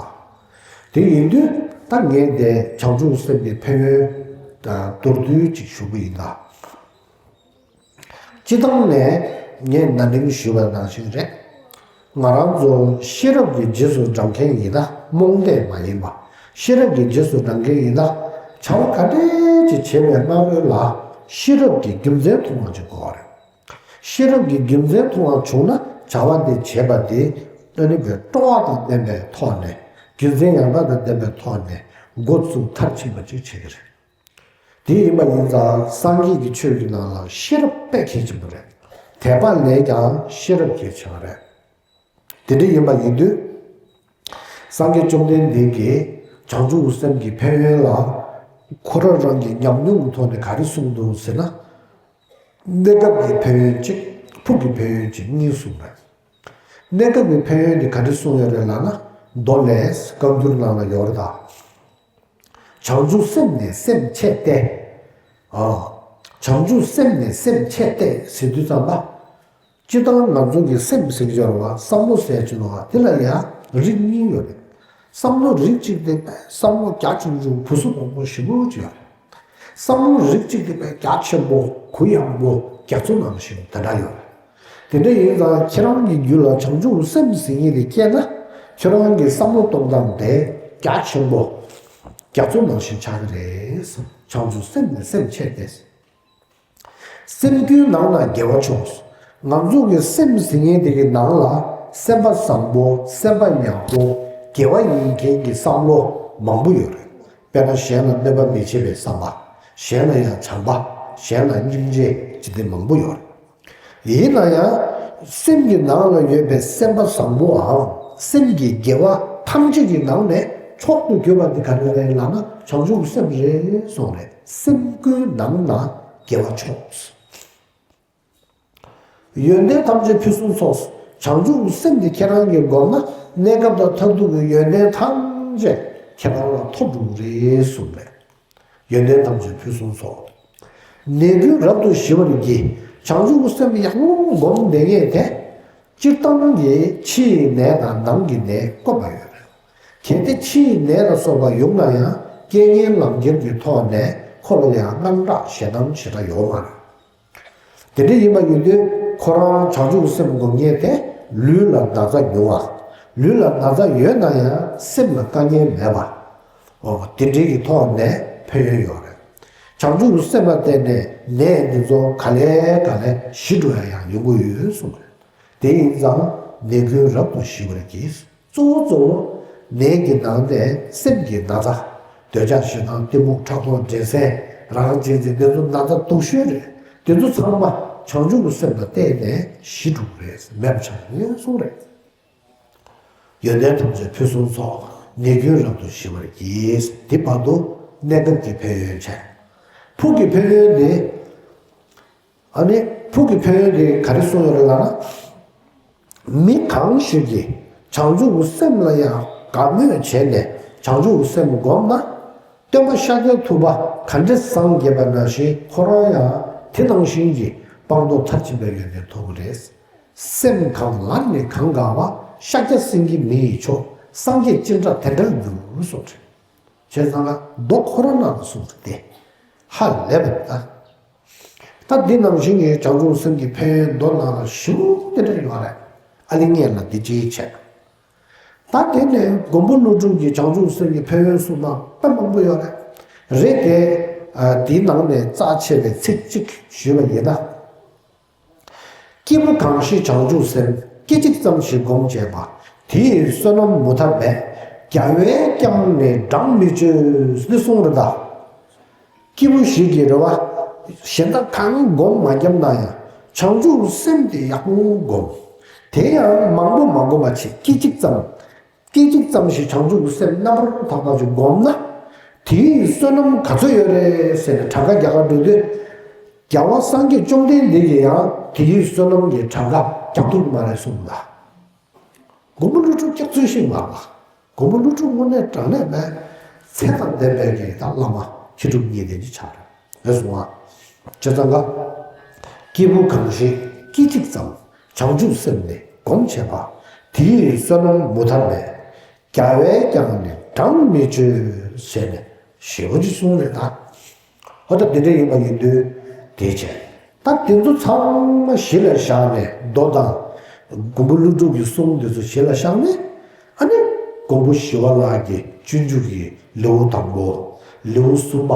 དེ་ཡིན་དུས་ད་ངས་དེ་བྱང་ཆུབ་སེམས་ཀྱི་ཕན་ཡོན་དང་མདོར་བསྡུས་ཅིག་ཞུ་གི་ཡིན་ད། སྤྱི་བཏང་ནས་ངས་ན་ནིང་ཞུས་པ་ནང་བཞིན་རེད། ང་རང་ཚོ་ཤེས་རབ་ཀྱི་རྗེས་སུ་འབྲང་མཁན་ཡིན་ན་རྨོངས་དད་མ་ཡིན་པ། ཤེས་རབ་ཀྱི་རྗེས་སུ་འབྲང་མཁན་ཡིན་ན་བྱ་བ་ག་འདྲས་ཅིག་བྱེད་པའི་སྔ་རོལ་ལ་ཤེས་རབ་ཀྱི་རྒྱུ་མཚན་མཐོང་བ་ཅིག་དགོས་པ་རེད། ཤེས་རབ་ཀྱི་རྒྱུ་མཚན་མཐོང་བ་བྱུང་ན་བྱ་བ་དེ་བྱེད་པ་དེ་ཨ་ནི་བའི་སྤྲོ་བ་དང་ལྡན་པའི་ཐོག་ནས་རྒྱུ་མཚན་ཡང་དག་དང་ལྡན་པའི་ཐོག་ནས་འགོ་བཙུགས་མཐར་ཕྱིན་པ་ཅིག་བྱེད་ཀྱི་རེད། དེ་ཡིན་པ་ཡིན་ཙང་སངས་རྒྱས་ཀྱི་ཆོས་ཀྱི་ནང་ལ་ཤེས་རབ་དཔེ་གལ་ཆེན་པོ་རེད། དད་པ་ལས་ཀྱང་ཤེས་རབ་གལ་ཆེ་བ་རེད། དེ་འདྲ་ཡིན་པ་ཡིན་དུས། སངས་རྒྱས་བཅོམ་ལྡན་འདས་ཀྱིས་བྱང་ཆུབ་སེམས་ཀྱི་ཕན་ཡོན་ལ་ཁོ་རང་རང་གི་ཉམས་མྱོང་གི་ཐོག་ནས་ག་རེ་གསུངས་འདུག་ཟེར་ན། གནས་སྐབས་ཀྱི་ཕན་ཡོན་གཅིག་ཕུགས་ཀྱི་ཕན་ཡོན་གཅིག་གཉིས་གསུངས་པས། གནས་སྐབས་ཀྱི་ཕན་ཡོན་དེ་ག་འདྲ་གསུངས་ཡོད་རེད་ལབ་ན། མདོ་ལས་བཀའ་འགྱུར་ནང་ལ་ཡོད་རེད་ད། བྱང་ཆུབ་སེམས་ནི་སེམས་ཆེ་སྟེ། ཨ། བྱང་ཆུབ་སེམས་ནི་སེམས་ཆེ་སྟེ་ཟེར་དུས་ཙམ་པ། སྤྱིར་བཏང་ང་ཚོ་གི་སེམས་ཟེར་གྱི་ཡོད་རེད་བ། བསམ་བློ་ཟེར་གྱི་ཡོད་རེད་བ། དེ་ལ་ཡང་རིགས་གཉིས་ཡོད་རེད། བསམ་བློ་རིགས་གཅིག་དེ་བསམ་བློ་རྒྱ་ཆུང་ཆུང་བུ་སུ་མང་པོ་ཞིབ་པོ་ཅིག་ཡོད་རེད། བསམ་བློ་རིགས་གཅིག་དེ་བས་རྒྱ་ཆེན་པོ་གུ་ཡངས་པོ་རྒྱ་མཚོ་ནང་བཞིན་དེ་འདྲ་ཡོད་རེད། དེ་འདྲ་ཡིན་ཙང་ཁྱེད་རང་གི་རྒྱུད་ལ་བྱང་ཆུབ་སེམས་ཟེར་མཁན་དེ་སྐྱེས་ན། ཁྱེད་རང་གི་བསམ་བློ་གཏོང་སྟངས་དེ་རྒྱ་ཆེན་པོ་རྒྱ་མཚོ་ནང་བཞིན་ཆགས་ཀྱི་རེད། བྱང་ཆུབ་སེམས་ནི་སེམས་ཆེ་སྟེ། སེམས་ཀུན་ནང་ན་དགེ་བ་མཆོག་ང་ཚོ་གི་སེམས་ཟེར་མཁན་དེ་གི་ནང་ལ་སེམས་པ་བཟང་པོ་སེམས་པ་ཡག་པོ་དགེ་བ་ཡིན་མཁན་གྱི་བསམ་བློ་མང་པོ་ཡོད་རེད། དཔེར་ན་གཞན་ལ་གནོད་པ་མི་བྱེད་པའི་བསམ་པ། གཞན་ལ་ཡང་བྱམས་པ། གཞན་ལ་སྙིང་རྗེ་ཅི་སྟེ་མང་པོ་ཡོད་རེད། ཡིན་ན་ཡང་། སེམས་ཀྱི་ནང་ལ་ཡོད་པའི་སེམས་པ་བཟང་པོའམ་སེམས་ཀྱི་དགེ་བ་ཐམས་ཅད་ཀྱི་ནང་ནས་མཆོག་ཏུ་གྱུར་པ་འདི་ག་རེ་རེད་ལབ་ན་བྱང་ཆུབ་སེམས་རེད་གསུངས་རེད། སེམས་ཀུན་ནང་ན་དགེ་བ་མཆོག་ཡོན་ཏན་ཐམས་ཅད་ཕུན་སུམ་ཚོགས། བྱང་ཆུབ་སེམས་འདི་ཁྱེད་རང་གིས་བསྒོམས་ན་གནས་སྐབས་དང་མཐར་ཐུག་གི་ཡོན་ཏན་ཐམས་ཅད་ཁྱེད་རང་ལ་ཐོབ་འགྲོ་གི་རེད་གསུངས་རེད། ཡོན་ཏན་ཐམས་ཅད་ཕུན་སུམ་ཚོགས། ནད་ཀུན་རབ་ཏུ་ཞི་བར་བགྱི། བྱང་ཆུབ་སེམས་ཡག་པོ་བསྒོམས་བསྡད་མཁན་དེ། སྤྱིར་བཏང་གི་ཕྱི་ཡི་ནད་དང་ནང་གི་ནད་བཀོད་པ་ཡོད་རེད། གལ་ཏེ་ཕྱི་ཡི་ནད་ལ་སོགས་པ་ཡོང་ན་ཡང་རྐྱེན་ངན་ལམ་ཁྱེར་གྱི་ཐོག་ནས་ཁོ་ལ་ཡང་དངངས་སྐྲག་ཞེ་སྡང་ཞེ་དྲག་ཡོད་མ་རེད། དེ་འདྲ་ཡིན་པ་ཡིན་དུས་ཁོ་རང་བྱང་ཆུབ་སེམས་སྒོམ་མཁན་དེ་ལུས་ལ་ན་ཚ་ཉུང་བ། ལུས་ལ་ན་ཚ་ཡོད་ན་ཡང་སེམས་ལ་དཀའ་ངལ་མེད་པ། འོ་དེ་འདྲའི་གི་ཐོག་ནས་ཕན་ཡོན་ཡོད་རེད། བྱང་ཆུབ་སེམས་ལ་བརྟེན་ནས་ནད་འདི་ཚོ་ག་ལེ་ག་ལེ་ཞི་འགྲོ་ཡ་ཡང་ཡོང་གི་ཡོད་གསུངས་རེད། དེ་ཡིན་ཙང་ནད་ཀུན་རབ་ཏུ་ཞི་བར་བགྱི། གཙོ་བོ་གཙོ་བོ་ནད་ཀྱི་ནང་ནས་སེམས་ཀྱི་ན་ཚ། འདོད་ཆགས་ཞེ་སྡང་གཏི་མུག་ཕྲག་དོག་འགྲན་སེམས་རང་གཅེས་འཛིན་དེ་ཚོ་ན་ཚ་སྡུག་ཤོས་རེད། དེ་ཚོ་ཚང་མ་བྱང་ཆུབ་ཀྱི་སེམས་ལ་བརྟེན་ནས་ཞི་འགྲོ་གི་རེད། མེད་པ་ཆགས་ཀྱི་ཡོད་གསུངས་རེད། ཡོན་ཏན་ཐམས་ཅད་ཕུན་སུམ་ཚོགས། ནད་ཀུན་རབ་ཏུ་ཞི་བར་བགྱི། དེ་བར་དུ་གནས་སྐབས་ཀྱི་ཕན་ཡོན་བྱས། ཕུགས་ཀྱི་ཕན་ཡོན་དེ། ཨ་ནི་ཕུགས་ཀྱི་ཕན་ཡོན་དེ་ག་རེ་གསུངས་ཡོད་རེད་ལབ་ན། མི་གང་ཞིག་གིས་བྱང་ཆུབ་ཀྱི་སེམས་ལ་ཡང་དགའ་མོས་བྱས་ནས་བྱང་ཆུབ་ཀྱི་སེམས་བསྒོམས་ན། སྟོན་པ་ཤཱཀྱ་ཐུབ་པ་ག་འདྲས་སངས་རྒྱས་པ་ནང་བཞིན་ཁོ་རང་ཡང་དེ་ནང་བཞིན་གྱི་སྤངས་རྟོགས་མཐར་ཕྱིན་པའི་ཡོན་ཏན་ཐོབ་ཀྱི་རེད། སེམས་གང་ལ་ནི་གང་དགའ་བ། ཤཱཀྱ་སེང་གེ་མི་ཡི་མཆོག་སངས་རྒྱས་ཅི་འདྲ་དེ་འདྲར་འགྱུར་གསུངས་རེད། བྱས་ཙང་ལ་མདོ་ཁོ་རང་ནང་ལ་གསུངས་ཏེ། ཧ་ལས་པ་ད། ད་འདི་ནང་བཞིན་གྱི་བྱང་ཆུབ་སེམས་ཀྱི་ཕན་ཡོན་མདོ་ནང་ལ་ཞིབ་དེ་འདྲ་ཡོད་རེད། ཨ་ལི་ངས་ལ་འདི་ཅིའི་ཆེད། ད་དེ་ནས་མགོན་པོ་ཀླུ་སྒྲུབ་ཀྱིས་བྱང་ཆུབ་སེམས་ཀྱི་ཕན་ཡོན་གསུངས་ན་དཔེ་མང་པོ་ཡོད་རེད། རེད་དེ། ཨ། འདིའི་ནང་ནས་རྩ་ཆེ་བའི་ཚིག་གཅིག་ཞུས་པ་ཡིན་ན། སྐྱེས་བུ་གང་ཞིག་བྱང་ཆུབ་སེམས། སྐད་ཅིག་ཙམ་ཞིག་བསྒོམ་བྱས་པ། དེ་ཡི་བསོད་ནམས་མུ་མཐའ་མེད། རྒྱལ་བས་ཀྱང་ནི་བགྲང་མི་ཆོད། འདི་གསུངས་རེད་ད། སྐྱེས་བུ་ཞིག་གིས་རེད་བ། གཞན་དག་གང་བསྒོམ་མ་བརྒྱབ་ན་ཡང་བྱང་ཆུབ་སེམས་དེ་ཡག་པོ་བསྒོམ། དེ་ཡང་མང་པོ་མ་བསྒོམ་པ་བྱས། སྐད་ཅིག་ཙམ། སྐད་ཅིག་ཙམ་ཞིག་བྱང་ཆུབ་ཀྱི་སེམས་རྣམ་པར་དག་པ་ཞིག་བསྒོམ་ན། དེའི་བསོད་ནམས་ག་ཚོད་ཡོད་རེད་ཟེར་ནས་གྲངས་ཀ་རྒྱག་ག་འགྲོ་དུས། རྒྱལ་བ་སངས་རྒྱས་བཅོམ་ལྡན་འདས་ཀྱིས་ཡང་དེའི་བསོད་ནམས་ཀྱི་གྲངས་ཀ་རྒྱག་ཐུབ་ཀྱི་མ་རེད་གསུངས་ལ། མགོན་པོ་ཀླུ་སྒྲུབ་སྐྱག་རྫུན་ཞིག་མ་རེད་པ། མགོན་པོ་ཀླུ་སྒྲུབ་དངོས་གནས་དྲང་གནས་པའི་ཚད་དང་ལྡན་པའི་གི་ད་བླ་མ་མཁས་གྲུབ་གཉིས་ལྡན་ཅིག་ཆགས་རེད། རེད་སོང་ཨ། བྱས་ཙང་ཀ། སྐྱེས་བུ་གང་ཞིག་སྐད་ཅིག་ཙམ། བྱང་ཆུབ་སེམས་ནི་སྒོམ་བྱེད་པ། དེ་ཡི་བསོད་ནམས་མུ་མཐའ་མེད། རྒྱལ་བས་ཀྱང་ནི་བགྲང་མི་གཅོད། ཟེར་ནས་ཞེ་པོ་ཅིག་གསུངས་རེད་ད། ཧོ་ད་དེ་འདྲ་ཡིན་པ་ཡིན་དུས་དེ་བྱས། ད་དེ་ཚོ་ཚང་མ་གཞི་ལ་བཞག་ནས་མདོ་དང་མགོན་པོ་ཀླུ་སྒྲུབ་ཀྱི་གསུང་དེ་ཚོ་གཞི་ལ་བཞག་ནས། ཨ་ནི་མགོན་པོ་ཞི་བ་ལྷ་གི་སྤྱོད་འཇུག་གི་ལེའུ་དང་པོ། ལེའུ་གསུམ་པ།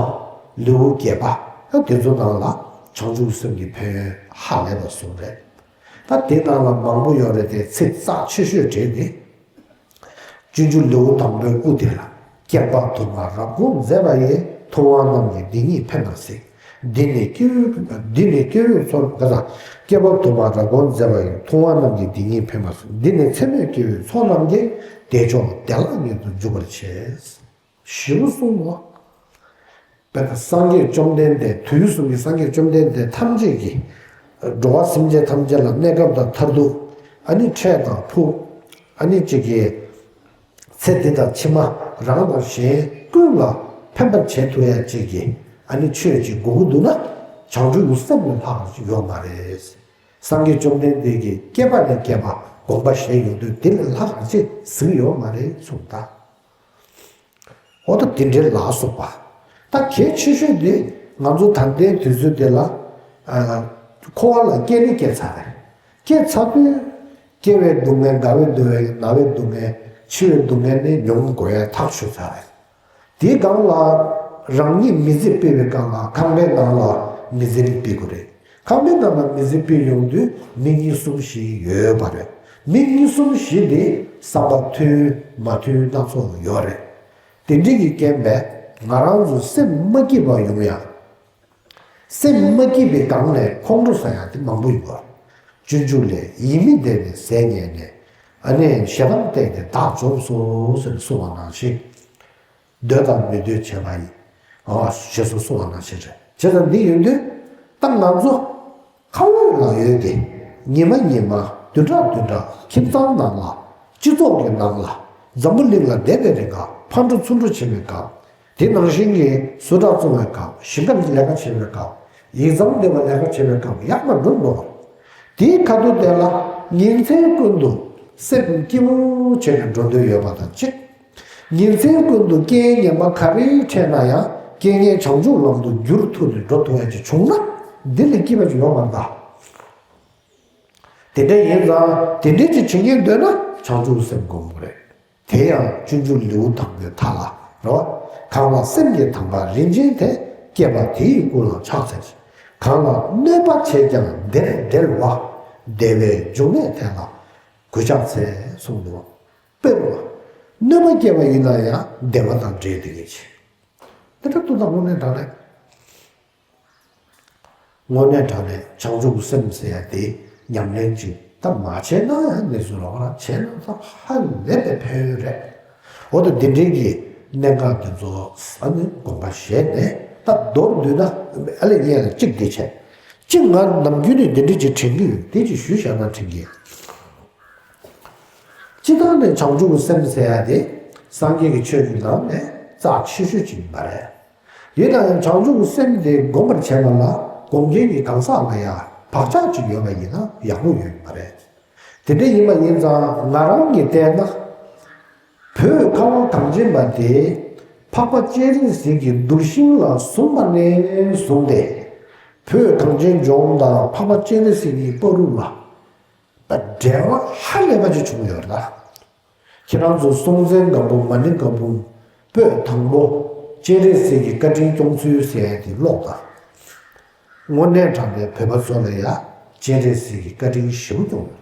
ལེའུ་བརྒྱད་པ། ད་དེ་ཚོ་ནང་ལ་བྱང་ཆུབ་སེམས་ཀྱི་ཕན་ཡོན་ཧ་ལས་པ་གསུངས་རེད། ད་དེ་ནང་ལ་མང་པོ་ཡོད་རེད་དེ། ཚིག་རྩ་ཆེ་ཤོས་དེ་ནི། སྤྱོད་འཇུག་ལེའུ་དང་པོའི་དབུ་དེ་ལ། བསྐལ་པ་དུ་མར་རབ་དགོངས་མཛད་པ་ཡི། མཐོང་བ་རྣམས་ཀྱིས་འདི་ཉིད་ཕན་པར་གཟིགས། འདི་ནི་སྐྱེ་བོའི་འདི་ནི་སྐྱེ་བོའི་ཚོགས་ག་ས། བསྐལ་པ་དུ་མར་རབ་དགོངས་མཛད་པ་ཡི། མཐོང་བ་རྣམས་ཀྱིས་འདི་ཉིད་ཕན་པར་གཟིགས། འདི་ནི་ཚད་མེད་སྐྱེ་བོའི་ཚོགས་རྣམས་ཀྱི། བདེ་མཆོག་བདེ་བླག་ཉིད་དུ་འཇུག་པར་བྱེད། ཞེ་པོ་གསུངས་པ། དཔེར་ན་སངས་རྒྱས་བཅོམ་ལྡན་འདས། དུས་གསུམ་གྱི་སངས་རྒྱས་བཅོམ་ལྡན་འདས་ཐམས་ཅད་ཀྱིས། འགྲོ་བ་སེམས་ཅན་ཐམས་ཅད་ལ་གནས་སྐབས་དང་མཐར་ཐུག། ཨ་ནི་འཕྲལ་དང་ཕུགས། ཨ་ནི་གཅིག་གིས། ཚེ་འདི་དང་ཕྱི་མ། རང་དང་གཞན་ཀུན་ལ་ཕན་པར་བྱེད་ཐུབ་ཡ་གཅིག་གིས། ཨ་ནི་ཆོས་གཅིག་དགོས་ཀྱི་འདུག་ན། བྱང་ཆུབ་ཀྱི་སེམས་ལས་ལྷག་པ་ཡོད་མ་རེད། སངས་རྒྱས་བཅོམ་ལྡན་འདས་ཀྱིས་བསྐལ་པ་ནས་བསྐལ་པ་དགོངས་པ་བཞེས་ཡོང་དུས། དེ་ལས་ལྷག་པ་ཅིག་གཟིགས་ཡོད་མ་རེད་གསུངས་ད། འོ་ད་དེ་འདྲའི་ལ་སོགས་པ། ད་གལ་ཆེ་ཤོས་དེ་ང་ཚོ་ད་ལྟའི་དུས་ཚོད་འདི་ལ། ཨ། འཁོར་བ་ལ་སྐྱེ་ནི་སྐྱེ་ཚར་རེད། སྐྱེ་ཚར་དུས། སྐྱེ་བའི་སྡུག་བསྔལ། རྒ་བའི་སྡུག་བསྔལ། ན་བའི་སྡུག་བསྔལ། འཆི་བའི་སྡུག་བསྔལ་ནི་མྱོང་དགོས་ཡ་ཐག་ཆོད་ཚར་རེད། དེའི་སྒང་ལ་རང་ཉིད་མི་ཚེ་སྤེལ་བའི་སྒང་ལ་ཁང་པའི་ནང་ལ་མི་ཚེ་རིགས་སྤེལ་དགོས་རེད། ཁང་པའི་ནང་ལ་མི་ཚེ་སྤེལ་ཡོང་དུས་མི་གཉིས་གསུམ་ཞིག་ཡོད་པ་རེད། མི་གཉིས་གསུམ་ཞིག་དེ་བསམ་པ་མཐུན་མ་མཐུན་སྣ་ཚོགས་ཡོད་རེད། དེ་འདྲ་གི་རྐྱེན་པས་ང་རང་ཚོ་སེམས་མ་སྐྱིད་པ་ཡོང་ཡ། སེམས་མ་སྐྱིད་པའི་སྒང་ནས་ཁོང་ཁྲོ་ཟ་ཡ་དེ་མང་པོ་ཡོད་པ། སྤྱོད་འཇུག་ལས། ཡིད་མི་བདེ་བའི་ཟས་ངན་ནས། ཨ་ནི་ཞེ་སྡང་བརྟས་ཏེ་བདག་འཇོམས་སོ། ཟེར་གསུངས་པ་ནང་བཞིན། འདོད་དང་མི་འདོད་བྱས་པ་ཡིས། ཨ། ཞེས་སོགས་གསུངས་པ་ནང་བཞིན་རེད། བྱས་ཙང་འདི་ཡིན་དུས། ད་ང་ཚོ་ཁམས་ལ་ཡོད་དེ། ཉི་མ་ཉི་མ། བདུན་ཕྲག་བདུན་ཕྲག་ཁྱིམ་ཚང་ནང་ལ། སྤྱི་ཚོགས་ཀྱི་ནང་ལ། འཛམ་བུ་གླིང་ལ་བསྡད་པའི་རིང་ག། ཕར་འགྲོ་ཚུར་འགྲོ་བྱེད་པའི་སྐབས། དེ་ནང་བཞིན་གྱི་བཟོ་གྲྭ་བཙོང་བའི་སྐབས། ཞིང་ཁ་ལས་ཀ་བྱེད་པའི་སྐབས། ཡིག་ཚང་འདེམས་པ་ལས་ཀ་བྱེད་པའི་སྐབས་ཡག་མ་འགྲོ་འགྲོ། དེའི་ཁ་ཐུག་དེ་ལ་ཉིན་མཚན་ཀུན་ཏུ་སེམས་སྐྱིད་པོ་བྱས་ནས་འགྲོ་འདོད་ཡོད་པ་དང་གཅིག། ཉིན་མཚན་ཀུན་ཏུ་རྐྱེན་ངན་པ་ག་རེ་འཕྲད་ན་ཡང་རྐྱེན་ངན་བྱང་ཆུབ་ལམ་དུ་བསྒྱུར་ཐུབ་ནས་འགྲོ་ཐུབ་ཡ་ཅིག་བྱུང་ན། འདི་ལས་སྐྱིད་པ་ཅིག་ཡོད་མ་རེད་ད། དེ་འདྲ་ཡིན་ཙང་དེ་འདྲ་ཅིག་བྱེད་སྙིང་འདོད་ན་བྱང་ཆུབ་སེམས་སྒོམ་དགོས་རེད། དེ་ཡང་སྤྱོད་འཇུག་ལེའུ་དང་པོའི་མཐའ་ལ་རོ། གང་ལ་སེམས་ཀྱི་དང་པ་རིན་ཆེན་དེ། བསྐྱེད་པ་དེ་ཡི་ཀུན་ལ་ཕྱག་འཚལ་ཞིང་། གང་ལ་གནོད་པ་བྱས་ཀྱང་བདེར་འབྲེལ་བ། བདེ་བའི་འབྱུང་གནས་དེ་ལ་གུས་ཕྱག་འཚལ་གསུངས་འདུག། དཔེར་ན། གནོད་པ་བསྐྱལ་བ་ཡིན་ན་ཡང་བདེ་བ་དང་འབྲེལ་བསྡད་མཁན་ཅིག། དེ་ལྟར་དུ་དང་དངོས་གནས་དྲང་གནས། དངོས་གནས་དྲང་གནས་བྱང་ཆུབ་སེམས་ཟེར་ཡ་དེ་ཉམས་ལེན་ཅིག་ད་མ་བྱས་ན་ཡང་གནས་ཚུལ་ལོགས་ལ་བྱས་ན་ད་ཧ་ལས་པའི་ཕན་ཡོན་རེད། འོ་ད་འདི་འདྲའི་གི་གནད་འགག་འདི་ཚོ་ས་ནས་དགོངས་པ་བཞེས་ནས། ད་མདོར་བསྡུས་ན་ཨ་ལས་ངས་ལ་གཅིག་འདི་བྱས། གཅིག་ང་ནམ་རྒྱུན་ནས་འདི་འདྲ་ཅིག་དྲན་གི་ཡོད། དེ་ཅིག་ཞུས་བཞག་ན་དྲན་གི་ཡོད། སྤྱིར་བཏང་ནས་བྱང་ཆུབ་ཀྱི་སེམས་ཟེར་ཡ་དེ་སངས་རྒྱས་ཀྱི་ཆོས་ཀྱི་ནང་ནས་རྩ་ཆེ་ཤོས་ཅིག་ཡིན་པ་རེད། ཡིན་ན་ཡང་བྱང་ཆུབ་ཀྱི་སེམས་དེ་སྒོམ་པར་བྱེད་པ་ལ་སྒོམ་མཁན་གྱི་གང་ཟག་ལ་ཡང་བག་ཆགས་ཅིག་ཡོད་པ་ཡིན་ན་ཡག་པོ་ཡོད་ཀྱི་མ་རེད། དེ་འདྲ་ཡིན་པ་ཡིན་ཙང་ང་རང་གིས་བལྟས་ན། བོད་ཁ་བ་གངས་ཅན་པ་དེ་འཕགས་པ་སྤྱན་རས་གཟིགས་ཀྱི་གདུལ་ཞིང་ལ་བཟུང་བ་ནས་བཟུང་སྟེ། བོད་གངས་ཅན་ལྗོངས་དང་འཕགས་པ་སྤྱན་རས་གཟིགས་ཀྱི་བར་དུ་ལ། འབྲེལ་བ་ཧ་ལས་པ་ཅིག་བྱུང་ཡོད་ལ། ཁྱེད་རང་ཚོ་སྲོང་བཙན་སྒམ་པོ། མ་ཎི་སྒམ་པོ། པོད་དང་པོ། སྤྱན་རས་གཟིགས་ཀྱི་བཀའ་དྲིན་སྐྱོང་ཚུལ་ཟེར་ཡ་དེ་ཀློག་དང་། དངོས་གནས་དྲང་གནས་བོད་པ་ཚོ་ལ་ཡ་སྤྱན་རས་གཟིགས་ཀྱི་བཀའ་དྲིན་ཞེ་པོ་སྐྱོང་ཡོད།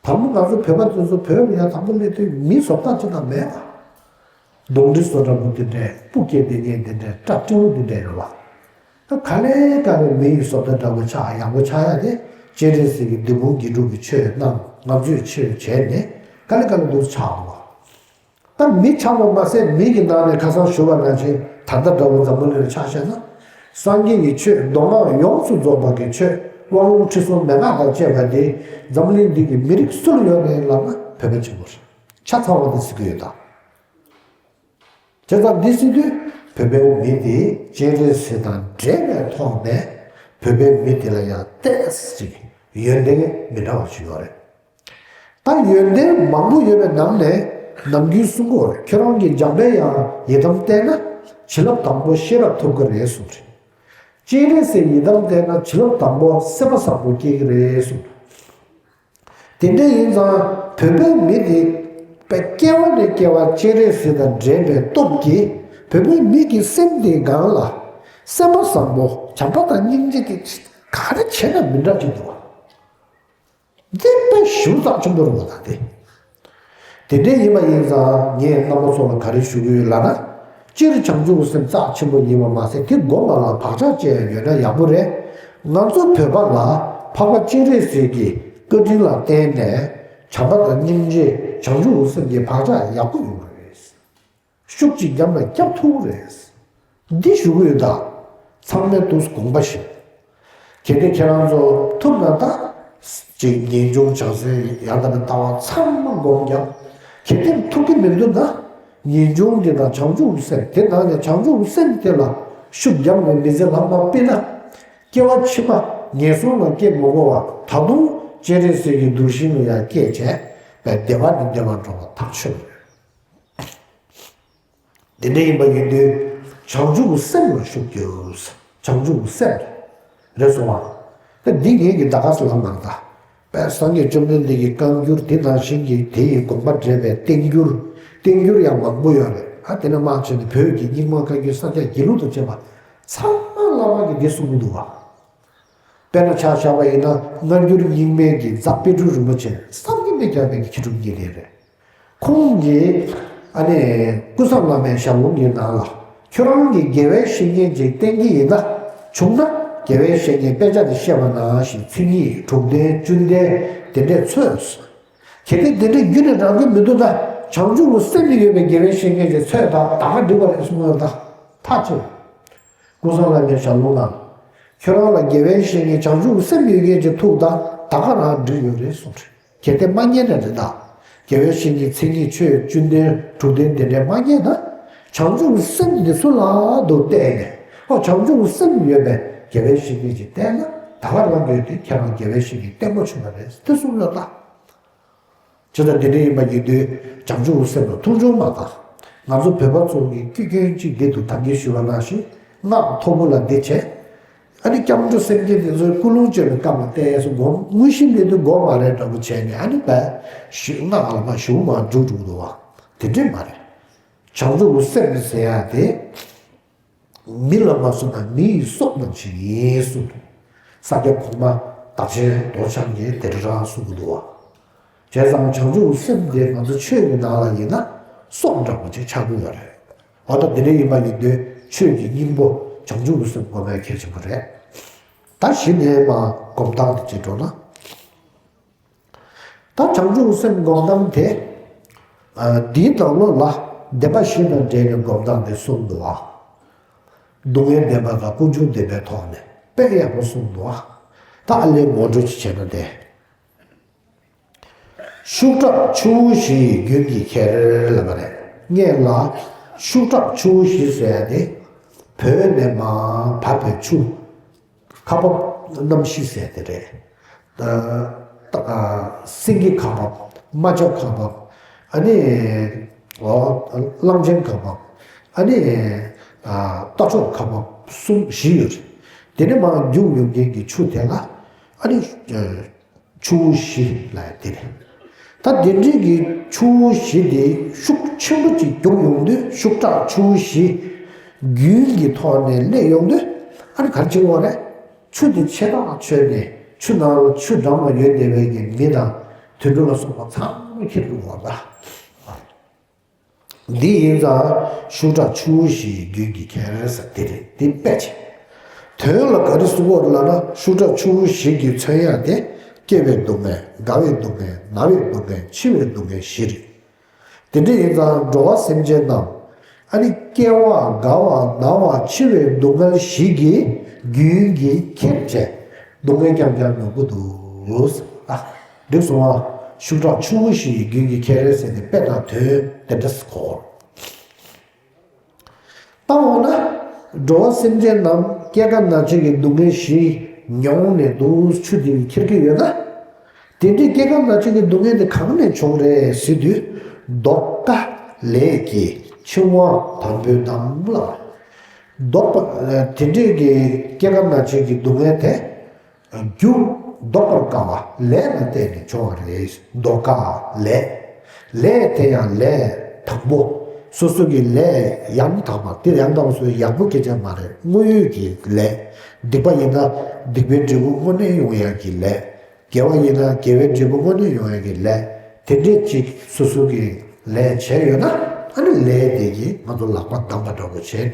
དང་པོ་ང་ཚོ་བོད་པ་ཚོ་ཚོ་བོད་ལ་ཡ་དང་པོ་སླེབས་དུས་མི་བཟོ་ལྟ་ཅིག་དང་མེད་པ། གདོང་འདྲེ་བཟོ་འདྲ་པོ་འདི་འདྲས། སྤུ་སྐྱེས་བསྡད་མཁན་འདི་འདྲས། སྐྲ་སྤྲེའུ་འདི་འདྲས་ཡོད་པ། ད་ག་ལེ་ག་ལེ་མི་ཡི་བཟོ་ལྟ་འདྲ་པོ་ཆགས། ཡག་པོ་ཆགས་ཡ་དེ་སྤྱན་རས་གཟིགས་ཀྱི་འདུས་ཁུངས་དགེ་ཕྲུག་གི་ཆོས་གནང་། ང་ཚོས་ཆོས་བྱས་ནས་ག་ལེ་ག་ལེ་འདུག་ཆགས་འདུག་པ། ད་མི་ཆགས་པ་མ་ཟད་མི་གི་ནང་ནས་ཁ་སང་ཞུ་བ་ནང་བཞིན་ད་ལྟ་འདྲ་པོ་འཛམ་བུ་གླིང་ལ་ཆ་བཞག་ན། སངས་རྒྱས་ཀྱི་ཆོས་མདོ་སྔགས་ཡོངས་སུ་རྫོགས་པ་གི་ཆོས། དབང་ལུང་ཁྲིད་གསུམ་མན་ངག་དང་བཅས་པ་དེ་འཛམ་གླིང་འདི་གི་མི་རིགས་སུ་ལ་ཡོད་ནའི་ལབ་ན་བོད་པ་གཅིག་པོ་རེད། ཆ་ཚང་བ་དེ་ཟེར་གྱི་ཡོད་ད། བྱས་ཙང་འདི་ཟེར་དུས་བོད་པའི་མི་དེ་སྤྱན་རས་གཟིགས་དང་འབྲེལ་བའི་ཐོག་ནས། བོད་པའི་མི་དེ་ལ་ཡང་ཏོག་ཙམ་ཡོན་ཏན་མི་འདྲ་བ་ཞིག་ཡོད་རེད། ད་ཡོན་ཏན་མང་པོ་ཡོད་པའི་ནང་ནས་ནམ་རྒྱུན་གསུང་གི་ཡོད་རེད། ཁྱོད་རང་གིས་སྦྱངས་པས་ཡང་ཡི་དམ་བསྟེན་ན་བྱིན་རླབས་དང་པོ་ཤེས་རབ་ཐོབ་ཀྱི་རེད་གསུངས་རེད། སྤྱན་རས་གཟིགས་ཡི་དམ་བསྟེན་ན་བྱིན་རླབས་དང་པོ་སེམས་པ་བཟང་པོ་སྐྱེ་གི་རེད་གསུངས། དེ་འདྲ་ཡིན་ཙང་བོད་པའི་མི་དེ་དཔེ་སྐྱེ་བ་ནས་སྐྱེ་བ་སྤྱན་རས་གཟིགས་དང་འདྲེས་པའི་སྟོབས་ཀྱིས་བོད་པའི་མི་གི་སེམས་དེའི་སྒང་ལ་སེམས་པ་བཟང་པོ་བྱམས་པ་དང་སྙིང་རྗེ་དེ་ག་རེ་བྱས་ན་མི་འདྲ་གི་འདུག་བ། འདི་དཔེ་ཞེ་པོ་རྩ་ཆེན་པོ་རེད་བ། ད་དེ། དེ་འདྲ་ཡིན་པ་ཡིན་ཙང་ངས་རྣམ་པ་ཚོ་ལ་ག་རེ་ཞུ་གི་ཡོད་ལབ་ན། སྤྱིར་བྱང་ཆུབ་སེམས་རྩ་ཆེན་པོ་ཡིན་པ་མ་ཟད་དེ་སྒོམ་པ་ལ་བག་ཆགས་ཅན་ཡོད་ན་ཡག་པོ་རེད། ང་ཚོ་བོད་པ་ལ་འཕགས་པ་སྤྱན་རས་གཟིགས་ཀྱི་བཀའ་དྲིན་ལ་བརྟེན་ནས་བྱམས་པ་དང་སྙིང་རྗེ་བྱང་ཆུབ་སེམས་ཀྱི་བག་ཆགས་ཡག་པོ་ཡོང་གི་རེད། ཤུགས་ཅིག་བརྒྱབ་ན་བརྒྱབ་ཐུབ་རེད། འདི་ཞུ་གི་ཡོད་ད། ཚང་མས་འདུག་དགོངས་པ་བཞེས། གལ་ཏེ་ཁྱེད་རང་ཚོ་ཐུབ་ན་ད། ཅིག་ངེས་འབྱུང་བྱང་སེམས་ཡང་དག་པའི་ལྟ་བ་ཚང་མ་སྒོམ་རྒྱབ། གལ་ཏེ་ཐུབ་ཀྱི་མི་འདུག་ན། ངེས་འབྱུང་འདི་དང་བྱང་ཆུབ་སེམས་དེ་ནང་ནས་བྱང་ཆུབ་སེམས་དེ་ལ་ཤུགས་བརྒྱབ་ནས་མི་ཚེ་ལྷག་མ་སྤེལ་ན། སྐྱེ་བ་ཕྱི་མ་ངན་སོང་ལ་སྐྱེ་མི་དགོས་པ་ད་དུང་སྤྱན་རས་གཟིགས་ཀྱི་གདུལ་ཞིང་ལ་ཡང་སྐྱེས་བྱས་པའི་བདེ་བ་ནི་བདེ་བར་འགྲོ་བ་ཐག་ཆོད་རེད། དེ་འདྲ་ཡིན་པ་ཡིན་དུས་བྱང་ཆུབ་སེམས་ལ་ཤུགས་རྒྱོབ། བྱང་ཆུབ་སེམས་རེད་སོང་བ། ད་འདི་ངེད་ཀྱི་ད་ག་སེ་ལབ་མ་རེད་ད། དཔལ་སངས་རྒྱས་བཅོམ་ལྡན་འདས་ཀྱི་བཀའ་འགྱུར་དེ་ནང་བཞིན་གྱི་དེ་ཡི་དགོངས་པ་འགྲེལ་བའི་བསྟན་འགྱུར། བསྟན་འགྱུར་ཡང་མང་པོ་ཡོད་རེད། ཨ་དེ་ནས་མར་བྱས་ནས་བོད་ཀྱི་རྙིང་མ་བཀའ་བརྒྱུད་ས་སྐྱ་དགེ་ལུགས་དང་བཅས་པ་ཚང་མ་བླ་མ་གིས་འདི་གསུང་གི་འདུག་བ། དཔེར་ན་ཆ་བཞག་པ་ཡིན་ན་སྔ་འགྱུར་རྙིང་མའི་གི་རྫ་དཔལ་སྤྲུལ་རིན་པོ་ཆེ་བསམ་གྱིས་མི་ཁྱབ་པའི་མཁས་གྲུབ་རྙེད་དེ་རེད། ཁོང་གིས་ཨ་ནི་ཀུན་བཟང་བླ་མའི་ཞལ་ལུང་གི་ནང་ལ་ཁྱོད་རང་གིས་དགེ་བའི་བཤེས་གཉེན་ཅིག་བསྟེན་གྱི་ཡིན་ན་བྱུང་ན་དགེ་བའི་བཤེས་གཉེན་དཔེ་ཆ་དེ་བཤད་པ་ནང་བཞིན་མཚན་ཉིད་དྲུག་ལྡན་བཅུ་ལྡན་དེ་འདྲས་འཚོལ། གལ་ཏེ་དེ་འདྲས་རྒྱུད་ནས་རག་གི་མི་འདུག་ན་བྱང་ཆུབ་ཀྱི་སེམས་ཡོད་པའི་དགེ་བའི་བཤེས་གཉེན་ཅིག་འཚོལ་དང་ད་ག་འགྲིག་པ་རེད་གསུངས་ཡོད་ད་ཐག་ཆོད། ཀུན་བཟང་བླ་མའི་ཞལ་ལུང་ནང་། ཁྱོད་རང་ལ་དགེ་བའི་བཤེས་གཉེན་བྱང་ཆུབ་སེམས་ཡོད་མཁན་གྱི་ཐུག་དང་ད་ག་རང་འགྲིག་ཡོད་རེད་གསུངས་རེད། གལ་ཏེ་མ་རྙེད་ན་རེད་ད། དགེ་བའི་བཤེས་གཉེན་མཚན་ཉིད་ཆོས་བཅུ་ལྡན་དྲུག་ལྡན་དེ་འདྲས་མ་རྙེད་ན། བྱང་ཆུབ་སེམས་འདི་ཚོ་ལ་འདུག་བལྟས་ནས་ཨོ་བྱང་ཆུབ་སེམས་ཡོད་པའི་དགེ་བའི་བཤེས་གཉེན་ཅིག་བསྟེན་ན་ད་ག་རང་ཡོད་དེ་ཁྱེད་རང་དགེ་བའི་བཤེས་གཉེན་བསྟེན་པོ་བྱུང་བ་རེད་དེ་གསུངས་ཡོད་ད། བྱས་ཙང་དེ་འདྲ་ཡིན་པ་ཡིན་དུས་བྱང་ཆུབ་སེམས་ལ་མཐོང་ཆུང་མ་བཏང་། ང་ཚོ་བོད་པ་ཚོ་གི་སྐྱོན་གཅིག་འདི་འདུག་ད་གིན་ཞུས་པ་ནང་བཞིན་སྔགས་མཐོ་པོ་ལ་འདི་བྱས། ཨ་ནི་སྐྱབས་འགྲོ་སེམས་བསྐྱེད་དེ་ཚོའི་ཀུན་སློང་བཅོས་པའི་སྐབས་ལ་བལྟས་སོ་དགོངས་དངོས་གཞི་མེད་དུས་དགོངས་མ་རེད་འདྲ་པོ་བྱས་ནས་ཨ་ནི་བས་ཞུ་སྔགས་ལ་མ་ཞུ་མ་འཇུག་འགྲོ་འདུག་བ། དེ་འདྲས་མ་རེད། བྱང་ཆུབ་སེམས་ཟེར་ཡ་དེ། མི་ལ་མ་སོགས་པ་མི་ཡི་སྲོག་ནང་བཞིན་ཡིན་གསུངས་འདུག་ས་སྐྱ་གོང་མ་བདག་ཆེན་རྡོ་རྗེ་འཆང་གིས་དེ་འདྲ་རང་གསུངས་ཀྱི་འདུག་བ། བྱས་ཙང་བྱང་ཆུབ་སེམས་དེ་ང་ཚོ་ཆོས་ཀྱི་ནང་ལ་ཡིན་ན་སྲོག་འདྲ་པོ་ཅིག་ཆགས་ཀྱི་ཡོད་རེད། འོ་ད་དེ་འདྲ་ཡིན་པ་ཡིན་དུས་ཆོས་ཀྱི་སྙིང་པོ་བྱང་ཆུབ་སེམས་སྒོམ་ཡ་གལ་ཆེན་པོ་རེད། ད་གཞི་ནས་མ་སྒོམ་སྟངས་དེ་བྱེད་འགྲོ་ན། ད་བྱང་ཆུབ་སེམས་སྒོམ་སྟངས་དེ། ཨ་འདིའི་ནང་ལོགས་ལ་བདེན་པ་བཞི་དང་འབྲེལ་ནས་སྒོམ་སྟངས་དེ་གསུངས་འདུག་ཨ། སྡུག་བསྔལ་བདེན་པ་དང་ཀུན་འབྱུང་བདེན་པའི་ཐོག་ནས་དཔེ་ཡག་པོ་གསུངས་འདུག་ཨ། ད་ཨ་ལས་ངོ་སྤྲོད་ཅིག་བྱས་ན་དེ། ཤུགས་དྲག་ཆུ་བོ་བཞི་ཡི་རྒྱུན་གྱིས་ཁྱེར་ལབ་པ་རེད། སྔོན་ལ་ཤུགས་དྲག་ཆུ་བོ་བཞི་ཟེར་ཡ་དེ་བོད་ནས་མར་བབས་པའི་ཆུ། ཁ་འབབ་རྣམ་བཞི་ཟེར་དེ་རེད། ད་ད་སེང་གེ་ཁ་འབབ། རྨ་བྱ་ཁ་འབབ། ཨ་ནི་འོ་གླང་ཆེན་ཁ་འབབ། ཨ་ནི་ཨ་རྟ་མཆོག་ཁ་འབབ་གསུམ་བཞི་ཡོད་རེད། དེ་ནས་མར་རྒྱུག་ཡོང་མཁན་གྱི་ཆུ་དེ་ལ་ཨ་ནི་ཆུ་བོ་བཞི་ལབ་ཡ་དེ་རེད། ད་དེ་འདྲའི་གི་ཆུ་བོ་བཞི་དེ་ཤུགས་ཆེན་པོ་ཅིག་རྒྱུག་ཡོང་དུས་ཤུགས་དྲག་ཆུ་བོ་བཞི་རྒྱུན་གྱི་ཐོག་ནས་སླེབས་ཡོང་དུས་ཨ་ནི་ག་རེ་བྱེད་དགོས་རེད། ཆུ་དེ་ཆེ་ཐག་ཆོད་ནས་ཆུ་ནང་ལ་ཆུ་འགྲམ་ལ་ཡོད་བསྡད་པའི་གི་མི་དང་དུད་འགྲོ་ལ་སོགས་པ་ཚང་མ་འཁྱེར་འགྲོ་དགོས་རེད། འདི་ཡིན་ཙང་ཤུགས་དྲག་ཆུ་བོ་བཞི་ཡི་རྒྱུན་གྱིས་ཁྱེར་ཟེར་དེ་རེད། འདི་དཔེ་ཆེ། དོན་ལ་ག་རེ་གསུང་གི་ཡོད་ལབ་ན་ཤུགས་དྲག་ཆུ་བོ་བཞི་གི་མཚོན་ཡ་དེ་སྐྱེ་བའི་སྡུག་བསྔལ། རྒ་བའི་སྡུག་བསྔལ། ན་བའི་སྡུག་བསྔལ། འཆི་བའི་སྡུག་བསྔལ་བཞི་རེད། དེ་འདྲ་ཡིན་ཙང་འགྲོ་བ་སེམས་ཅན་རྣམས་ཨ་ནི་སྐྱེ་བ་རྒ་བ་ན་བ་འཆི་བའི་སྡུག་བསྔལ་བཞི་གི་རྒྱུན་གྱིས་ཁྱེར་བྱས་སྡུག་བསྔལ་རྐྱང་རྐྱང་མྱོང་གི་འདུག་ཟེར། ཨ་འགྲིག་སོང་ཨ། ཤུགས་དྲག་ཆུ་བོ་བཞི་ཡི་རྒྱུན་གྱིས་ཁྱེར་ཟེར་ཏེ་དཔེ་དང་དོན་དེ་འདྲ་གོ། ད་འོ་ན། འགྲོ་བ་སེམས་ཅན་རྣམས་སྐྱེ་རྒ་ན་འཆི་གི་སྡུག་བསྔལ་བཞི། མྱོང་ནས་འདུག་ཆུ་དེ་ཁྱེར་གྱི་ཡོད་ན། དེ་འདྲའི་སྐྱེ་རྒ་ན་འཆི་གི་སྡུག་བསྔལ་དེ་གང་ནས་བྱུང་རེད་ཟེར་དུས། ལྡོག་ཀ་ལས་ཀྱི་འཆིང་བ་དང་པོའི་གདམས་ལ། ལྡོག་པ། དེ་འདྲའི་གི་སྐྱེ་རྒ་ན་འཆི་གི་སྡུག་བསྔལ་དེ། རྒྱུ་ལྡོག་པར་དཀའ་བ་ལས་ལ་བརྟེན་ནས་བྱུང་བ་རེད། ལྡོག་ཀ་ལས། ལས་དེ་ཡང་ལས་དང་པོ། སོ་སོ་གི་ལས་ཡང་དག་པ་དེ་ཡང་དག་པ་སོ་ཡག་པོ་སྐད་ཆ་མ་རེད། དངོས་ཡོད་ཀྱི་ལས། སྡིག་པ་ཡིན་ན་སྡིག་པའི་འབྲས་བུ་དངོས་གནས་ཡོང་ཡག་གི་ལས། དགེ་བ་ཡིན་ན་དགེ་བའི་འབྲས་བུ་དངོས་གནས་ཡོང་ཡག་གི་ལས། དེ་འདྲས་ཅིག་སོ་སོ་གི་ལས་བྱས་ཡོད་ན། ཨ་ནི་ལས་དེ་གིས་ང་ཚོ་ལག་པ་བསྡམས་པ་འདྲ་པོ་བྱས་ནས་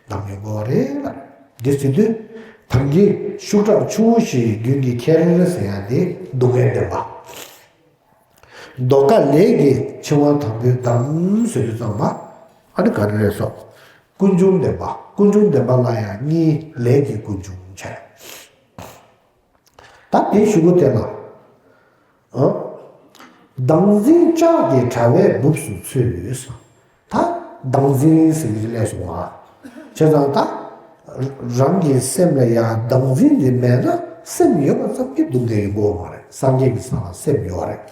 བསྡམས་ཡོང་དགོས་པ་རེད་ལ། འདི་ཟེར་དུས། ཐང་གི་ཤུགས་དྲག་ཆུ་བོ་ཞིག་རྒྱུན་གྱི་ཁྱེར་ཟེར་ཡག་དེ་སྡུག་བསྔལ་བདེན་པ། ལྡོག་ཀ་ལས་ཀྱི་འཆིང་བ་དང་པོའི་གདམས་ཟེར་དུས་ཙམ་པ། ཨ་ནི་ག་རེ་རེད་སོ། ཀུན་འབྱུང་བདེན་པ། ཀུན་འབྱུང་བདེན་པ་ལ་ཡང་གཉིས། ལས་ཀྱི་ཀུན་འབྱུང་བྱས། ད་དེའི་གཞུག་གུ་དེ་ལ། ཨ། བདག་འཛིན་ལྕགས་ཀྱི་དྲ་བས་སྦུབས་སུ་ཚུད། ད་བདག་འཛིན་ཟེར་གྱི་སླེབས་སོང་ང་། བྱས་ཙང་ད། རང་གི་སེམས་ལ་ཡང་བདག་འཛིན་དེ་མེད་ན་སེམས་ཡོད་པ་ཙམ་གྱིས་སྡུག་བསྔལ་ཡོང་གི་ཡོད་མ་རེད། སངས་རྒྱས་ཀྱི་ས་ལ་སེམས་ཡོད་རེད།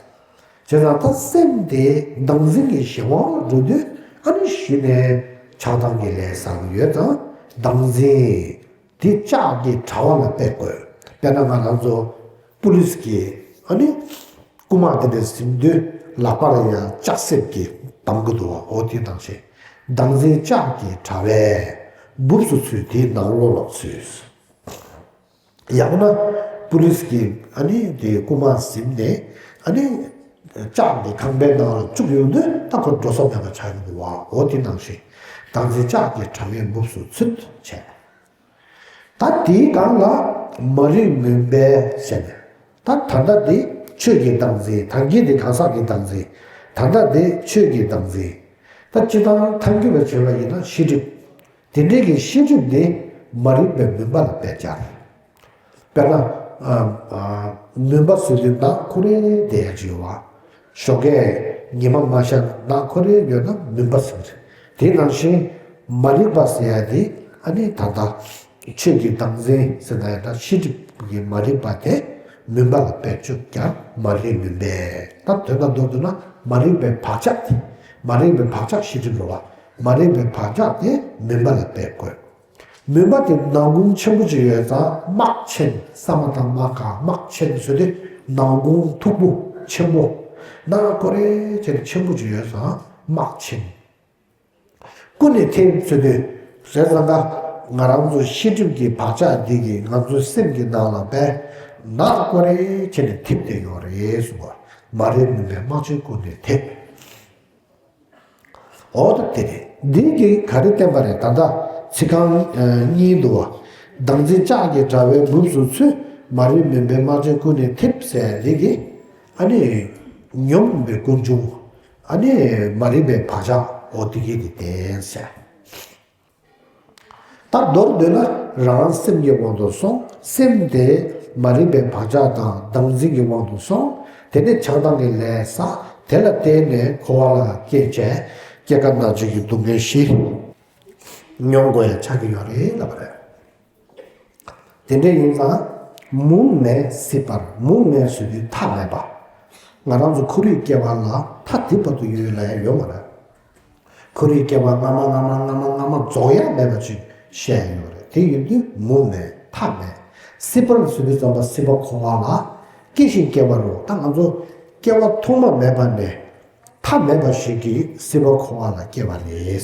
བྱས་ཙང་ད་སེམས་དེ་བདག་འཛིན་གྱི་གཞན་དབང་ལ་འགྲོ་དུས། ཨ་ནི་གཞི་ནས་ཆགས་སྡང་གི་ལས་བསགས་ཀྱི་ཡོད་ཙང་བདག་འཛིན། དེ་ལྕགས་ཀྱི་དྲ་བ་ལ་དཔེ་བཀོད། དཔེར་ན་ང་རང་ཚོ་པུ་ལིས་ཀྱི་ཨ་ནི་རྐུ་མ་དེ་འདྲ་ཟིན་དུས་ལག་པ་ལ་ཡང་ལྕགས་གསེབ་ཀྱིས་བསྡམས་ཀྱི་འདུག་བ། འོ་དེ་ནང་བཞིན་བདག་འཛིན་ལྕགས་ཀྱི་དྲ་བས་སྦུབས་སུ་ཚུད། དེའི་ནང་ལོགས་ལ་ཚུད། ཡང་ན་པུ་ལིས་ཀྱིས་ཨ་ནི་དེ་རྐུ་མ་ཟིན་ནས་ཨ་ནི་ལྕགས་ཀྱི་ཁང་པའི་ནང་ལ་བཅུག་ཡོང་དུས་ད་ཁོ་འགྲོ་ས་མེད་པ་ཆགས་ཀྱི་འདུག་བ། འོ་དེ་ནང་བཞིན་བདག་འཛིན་ལྕགས་ཀྱི་དྲ་བས་སྦུབས་སུ་ཚུད་བྱས། ད་དེའི་སྒང་ལ་མ་རིག་མུན་པས་ཟེར་ནས། ད་ད་ལྟ་འདི་ཆོས་ཀྱི་བདག་འཛིན། ཐང་གི་འདི་གང་ཟག་གི་བདག་འཛིན། ད་ལྟ་འདི་ཆོས་ཀྱི་བདག་འཛིན། ད་སྤྱིར་བཏང་ཐང་གི་བ་བྱས་པ་ཡིན་ན་ཤེས་སྒྲིབ། དེ་འདྲའི་གི་ཤེས་སྒྲིབ་འདི་མ་རིག་པའི་མུན་པ་ལ་དཔེ་སྦྱར། དཔེར་ན། ཨ། ཨ། མུན་པ་ཟེར་དུས་ནག་ཁོ་རེ་བསྡད་ཡ་ཅིག་ཡོད་བ། ཞོགས་ཀས་ཉི་མ་མ་ཤར་ནག་ཁོ་རེ་ཡོད་ན་མུན་པ་ཟེར་གི་རེད། དེ་ནང་བཞིན་མ་རིག་པ་ཟེར་ཡ་དེ་ཨ་ནི་ད་ལྟ་ཆོས་ཀྱི་བདག་འཛིན་ཟེར་ན་ཡང་འདྲ། ཤེས་སྒྲིབ་ཀྱི་མ་རིག་པ་དེ་མུན་པ་ལ་དཔེ་བཅུག་ཀྱང་མ་རིག་མུན་པས། ད་དོན་དག་མདོར་བསྡུ་ན་མ་རིག་པའི་བག་ཆགས་དེ། མ་རིག་པའི་བག་ཆགས་ཤེས་སྒྲིབ་རེད་བ། མ་རིག་པའི་བག་ཆགས་དེ་མུན་པ་ལ་དཔེ་བཀོད། མུན་པ་དེ་ནག་ཁུང་ཆེན་པོ་ཅིག་ཡོད་ཙང་དམག་ཆེན། ས་མ་དང་དམག་ག་དམག་ཆེན་ཟེར་དུས་ནག་ཁུང་མཐུག་པོ་ཆེན་པོ། ནག་ཁོ་རེ་བྱས་ནས་ཆེན་པོ་ཅིག་ཡོད་ཙང་དམག་ཆེན། ཀུན་ནས་ཐེབས་ཟེར་དུས་བྱས་ཙང་ད་ང་རང་ཚོ་ཤེས་སྒྲིབ་ཀྱི་བག་ཆགས་འདི་གིས་ང་ཚོའི་སེམས་ཀྱི་ནང་ལ་དཔེ་ནག་ཁོ་རེ་བྱས་ནས་ཐེབས་བསྡད་ཡོད་རེད་གསུངས་པ། མ་རིག་མུན་པས་དམག་ཆེན་ཀུན་ནས་ཐེབས། འོ་ད་དེ་རེད། འདི་གིས་ག་རེ་བསྟན་པ་རེད། ད་ལྟ་ཚིག་རྐང་གཉིས་འདུག་བ། བདག་འཛིན་ལྕགས་ཀྱི་དྲ་བས་སྦུབས་སུ་ཚུད། མ་རིག་མུན་པས་དམག་ཆེན་ཀུན་ནས་ཐེབས་ཟེར་འདི་གིས་ཨ་ནི་ཉོན་མོངས་པའི་ཀུན་འབྱུང་། ཨ་ནི་མ་རིག་པའི་བག་ཆགས། འོ་དེ་གིས་དེ་བསྟན་ཟེར། ད་མདོར་བསྡུས་ན་རང་སེམས་ཀྱི་དབང་དུ་སོང་། སེམས་དེ་མ་རིག་པའི་བག་ཆགས་དང་བདག་འཛིན་གྱི་དབང་དུ་སོང་། དེ་ནས་ཆགས་སྡང་གི་ལས་བསགས། དེ་ལ་བརྟེན་ནས་འཁོར་བ་ལ་སྐྱེས་བྱས་སྐྱེ་རྒ་ན་འཆི་གི་སྡུག་བསྔལ་བཞི་མྱོང་དགོས་ཡ་ཆགས་ཀྱི་ཡོད་རེད་ལབ་པ་རེད། དེ་འདྲ་ཡིན་ཙང་མུ་མེད་སྲིད་པར། མུ་མེད་ཟེར་དུས་མཐའ་མེད་པ། ང་རང་ཚོ་ཁོར་ཡུག་སྐྱེ་བ་ལ་མཐའ་འདི་བར་དུ་ཡོད་ལབ་ཡ་ཡོད་མ་རེད། ཁོར་ཡུག་སྐྱེ་བ་སྔ་མ་སྔ་མ་སྔ་མ་སྔ་མ་རྫོགས་ཡ་མེད་པ་ཅིག་བཤད་ཡོད་རེད། དེ་ཡིན་དུས་མུ་མེད་མཐའ་མེད། སྲིད་པར་ཟེར་དུས་ཙམ་པ་སྲིད་པ་འཁོར་བ་ལ་སྐྱེ་ཞིང་སྐྱེ་བ་རུ། ད་ང་ཚོ་སྐྱེ་བ་ཐོག་མ་མེད་པ་ནས་མཐའ་མེད་པ་ཞིག་གི་སྲིད་པ་འཁོར་བ་ལ་སྐྱེ་བ་རེད།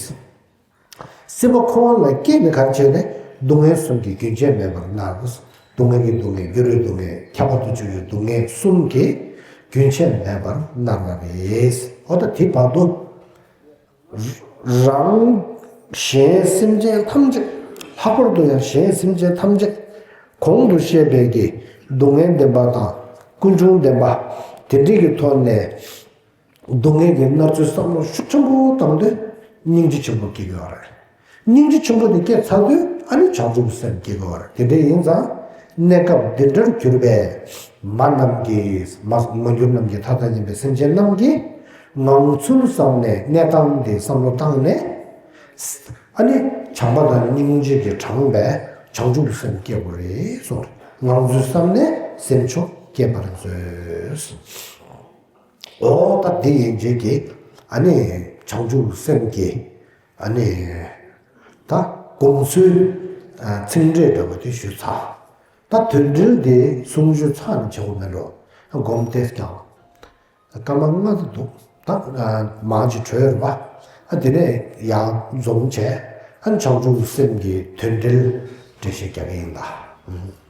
སྲིད་པ་འཁོར་བ་ལ་སྐྱེས་ནས་ག་རེ་བྱས་ནས་སྡུག་བསྔལ་གསུམ་གྱི་རྒྱུན་ཆད་མེད་པར་མནར། སྡུག་བསྔལ་གྱི་སྡུག་བསྔལ། འགྱུར་བའི་སྡུག་བསྔལ། ཁྱབ་པ་དང་འཇུག་པའི་སྡུག་བསྔལ་གསུམ་གྱི་རྒྱུན་ཆད་མེད་པར་མནར་བ་རེད། འོ་ད་དེ་བར་དུ། རང་གཞན་སེམས་ཅན་ཐམས་ཅད། ལྷག་པར་དུ་ཡང་གཞན་སེམས་ཅན་ཐམས་ཅད་གོང་དུ་བཤད་པའི་གི་སྡུག་བསྔལ་བདེན་པ་དང་ཀུན་འབྱུང་བདེན་པ་དེ་འདྲའི་གི་ཐོག་ནས་སྡུག་བསྔལ་གྱི་མནར་ཚུལ་བསམ་བློ་ཤུགས་ཆེན་པོ་བཏང་དུས་སྙིང་རྗེ་ཆེན་པོ་སྐྱེ་གི་ཡོད་རེད། སྙིང་རྗེ་ཆེན་པོ་དེ་སྐྱེས་ཚར་དུས་ཨ་ནི་བྱང་ཆུབ་སེམས་སྐྱེ་གི་ཡོད་རེད། དེ་འདྲ་ཡིན་ཙང་གནས་སྐབས་འདི་འདྲར་གྱུར་པའི་མ་རྣམས་ཀྱིས། མ་མ་གྱུར་རྣམས་ཀྱིས། མཐའ་དག་ཉམས་པའི་སེམས་ཅན་རྣམས་ཀྱིས་ངང་ཚུལ་བསམ་ནས་གནས་སྟངས་དེ་བསམ་བློ་བཏང་ནས། ཨ་ནི་བྱམས་པ་དང་སྙིང་རྗེ་གིས་དྲངས་པའི་བྱང་ཆུབ་སེམས་སྐྱེ་དགོས་རེད་གསུངས་རེད། ངང་ཚུལ་བསམ་ནས་སེམས་མཆོག་བསྐྱེད་པར་མཛོད། འོ་ད་འདི་ཡན་ཆད་ཀྱི་ཨ་ནི་བྱང་ཆུབ་སེམས་ཀྱི་ཨ་ནི་ད་སྒོམ་ཚུལ་ཚིག་འགྲེལ་འདྲ་བོ་དེ་ཞུས་ཚར། ད་དོན་འགྲེལ་དེ་གསུང་ཞུ་ཚར་ནས་བྱེད་དགོས་མེད་འགྲོ། སྒོམ་སྟེ་ཀྱང་སྐར་མ་ལྔ་ཙམ་འདུག་ད་མང་ཅིག་གྲོལ་རེད་པ། ཨ་དེ་ནས་ཡར་འཛོམས་བྱས་ཨ་བྱང་ཆུབ་སེམས་ཀྱི་དོན་འགྲེལ་འགྲེལ་བཤད་རྒྱག་གི་ཡིན་ད།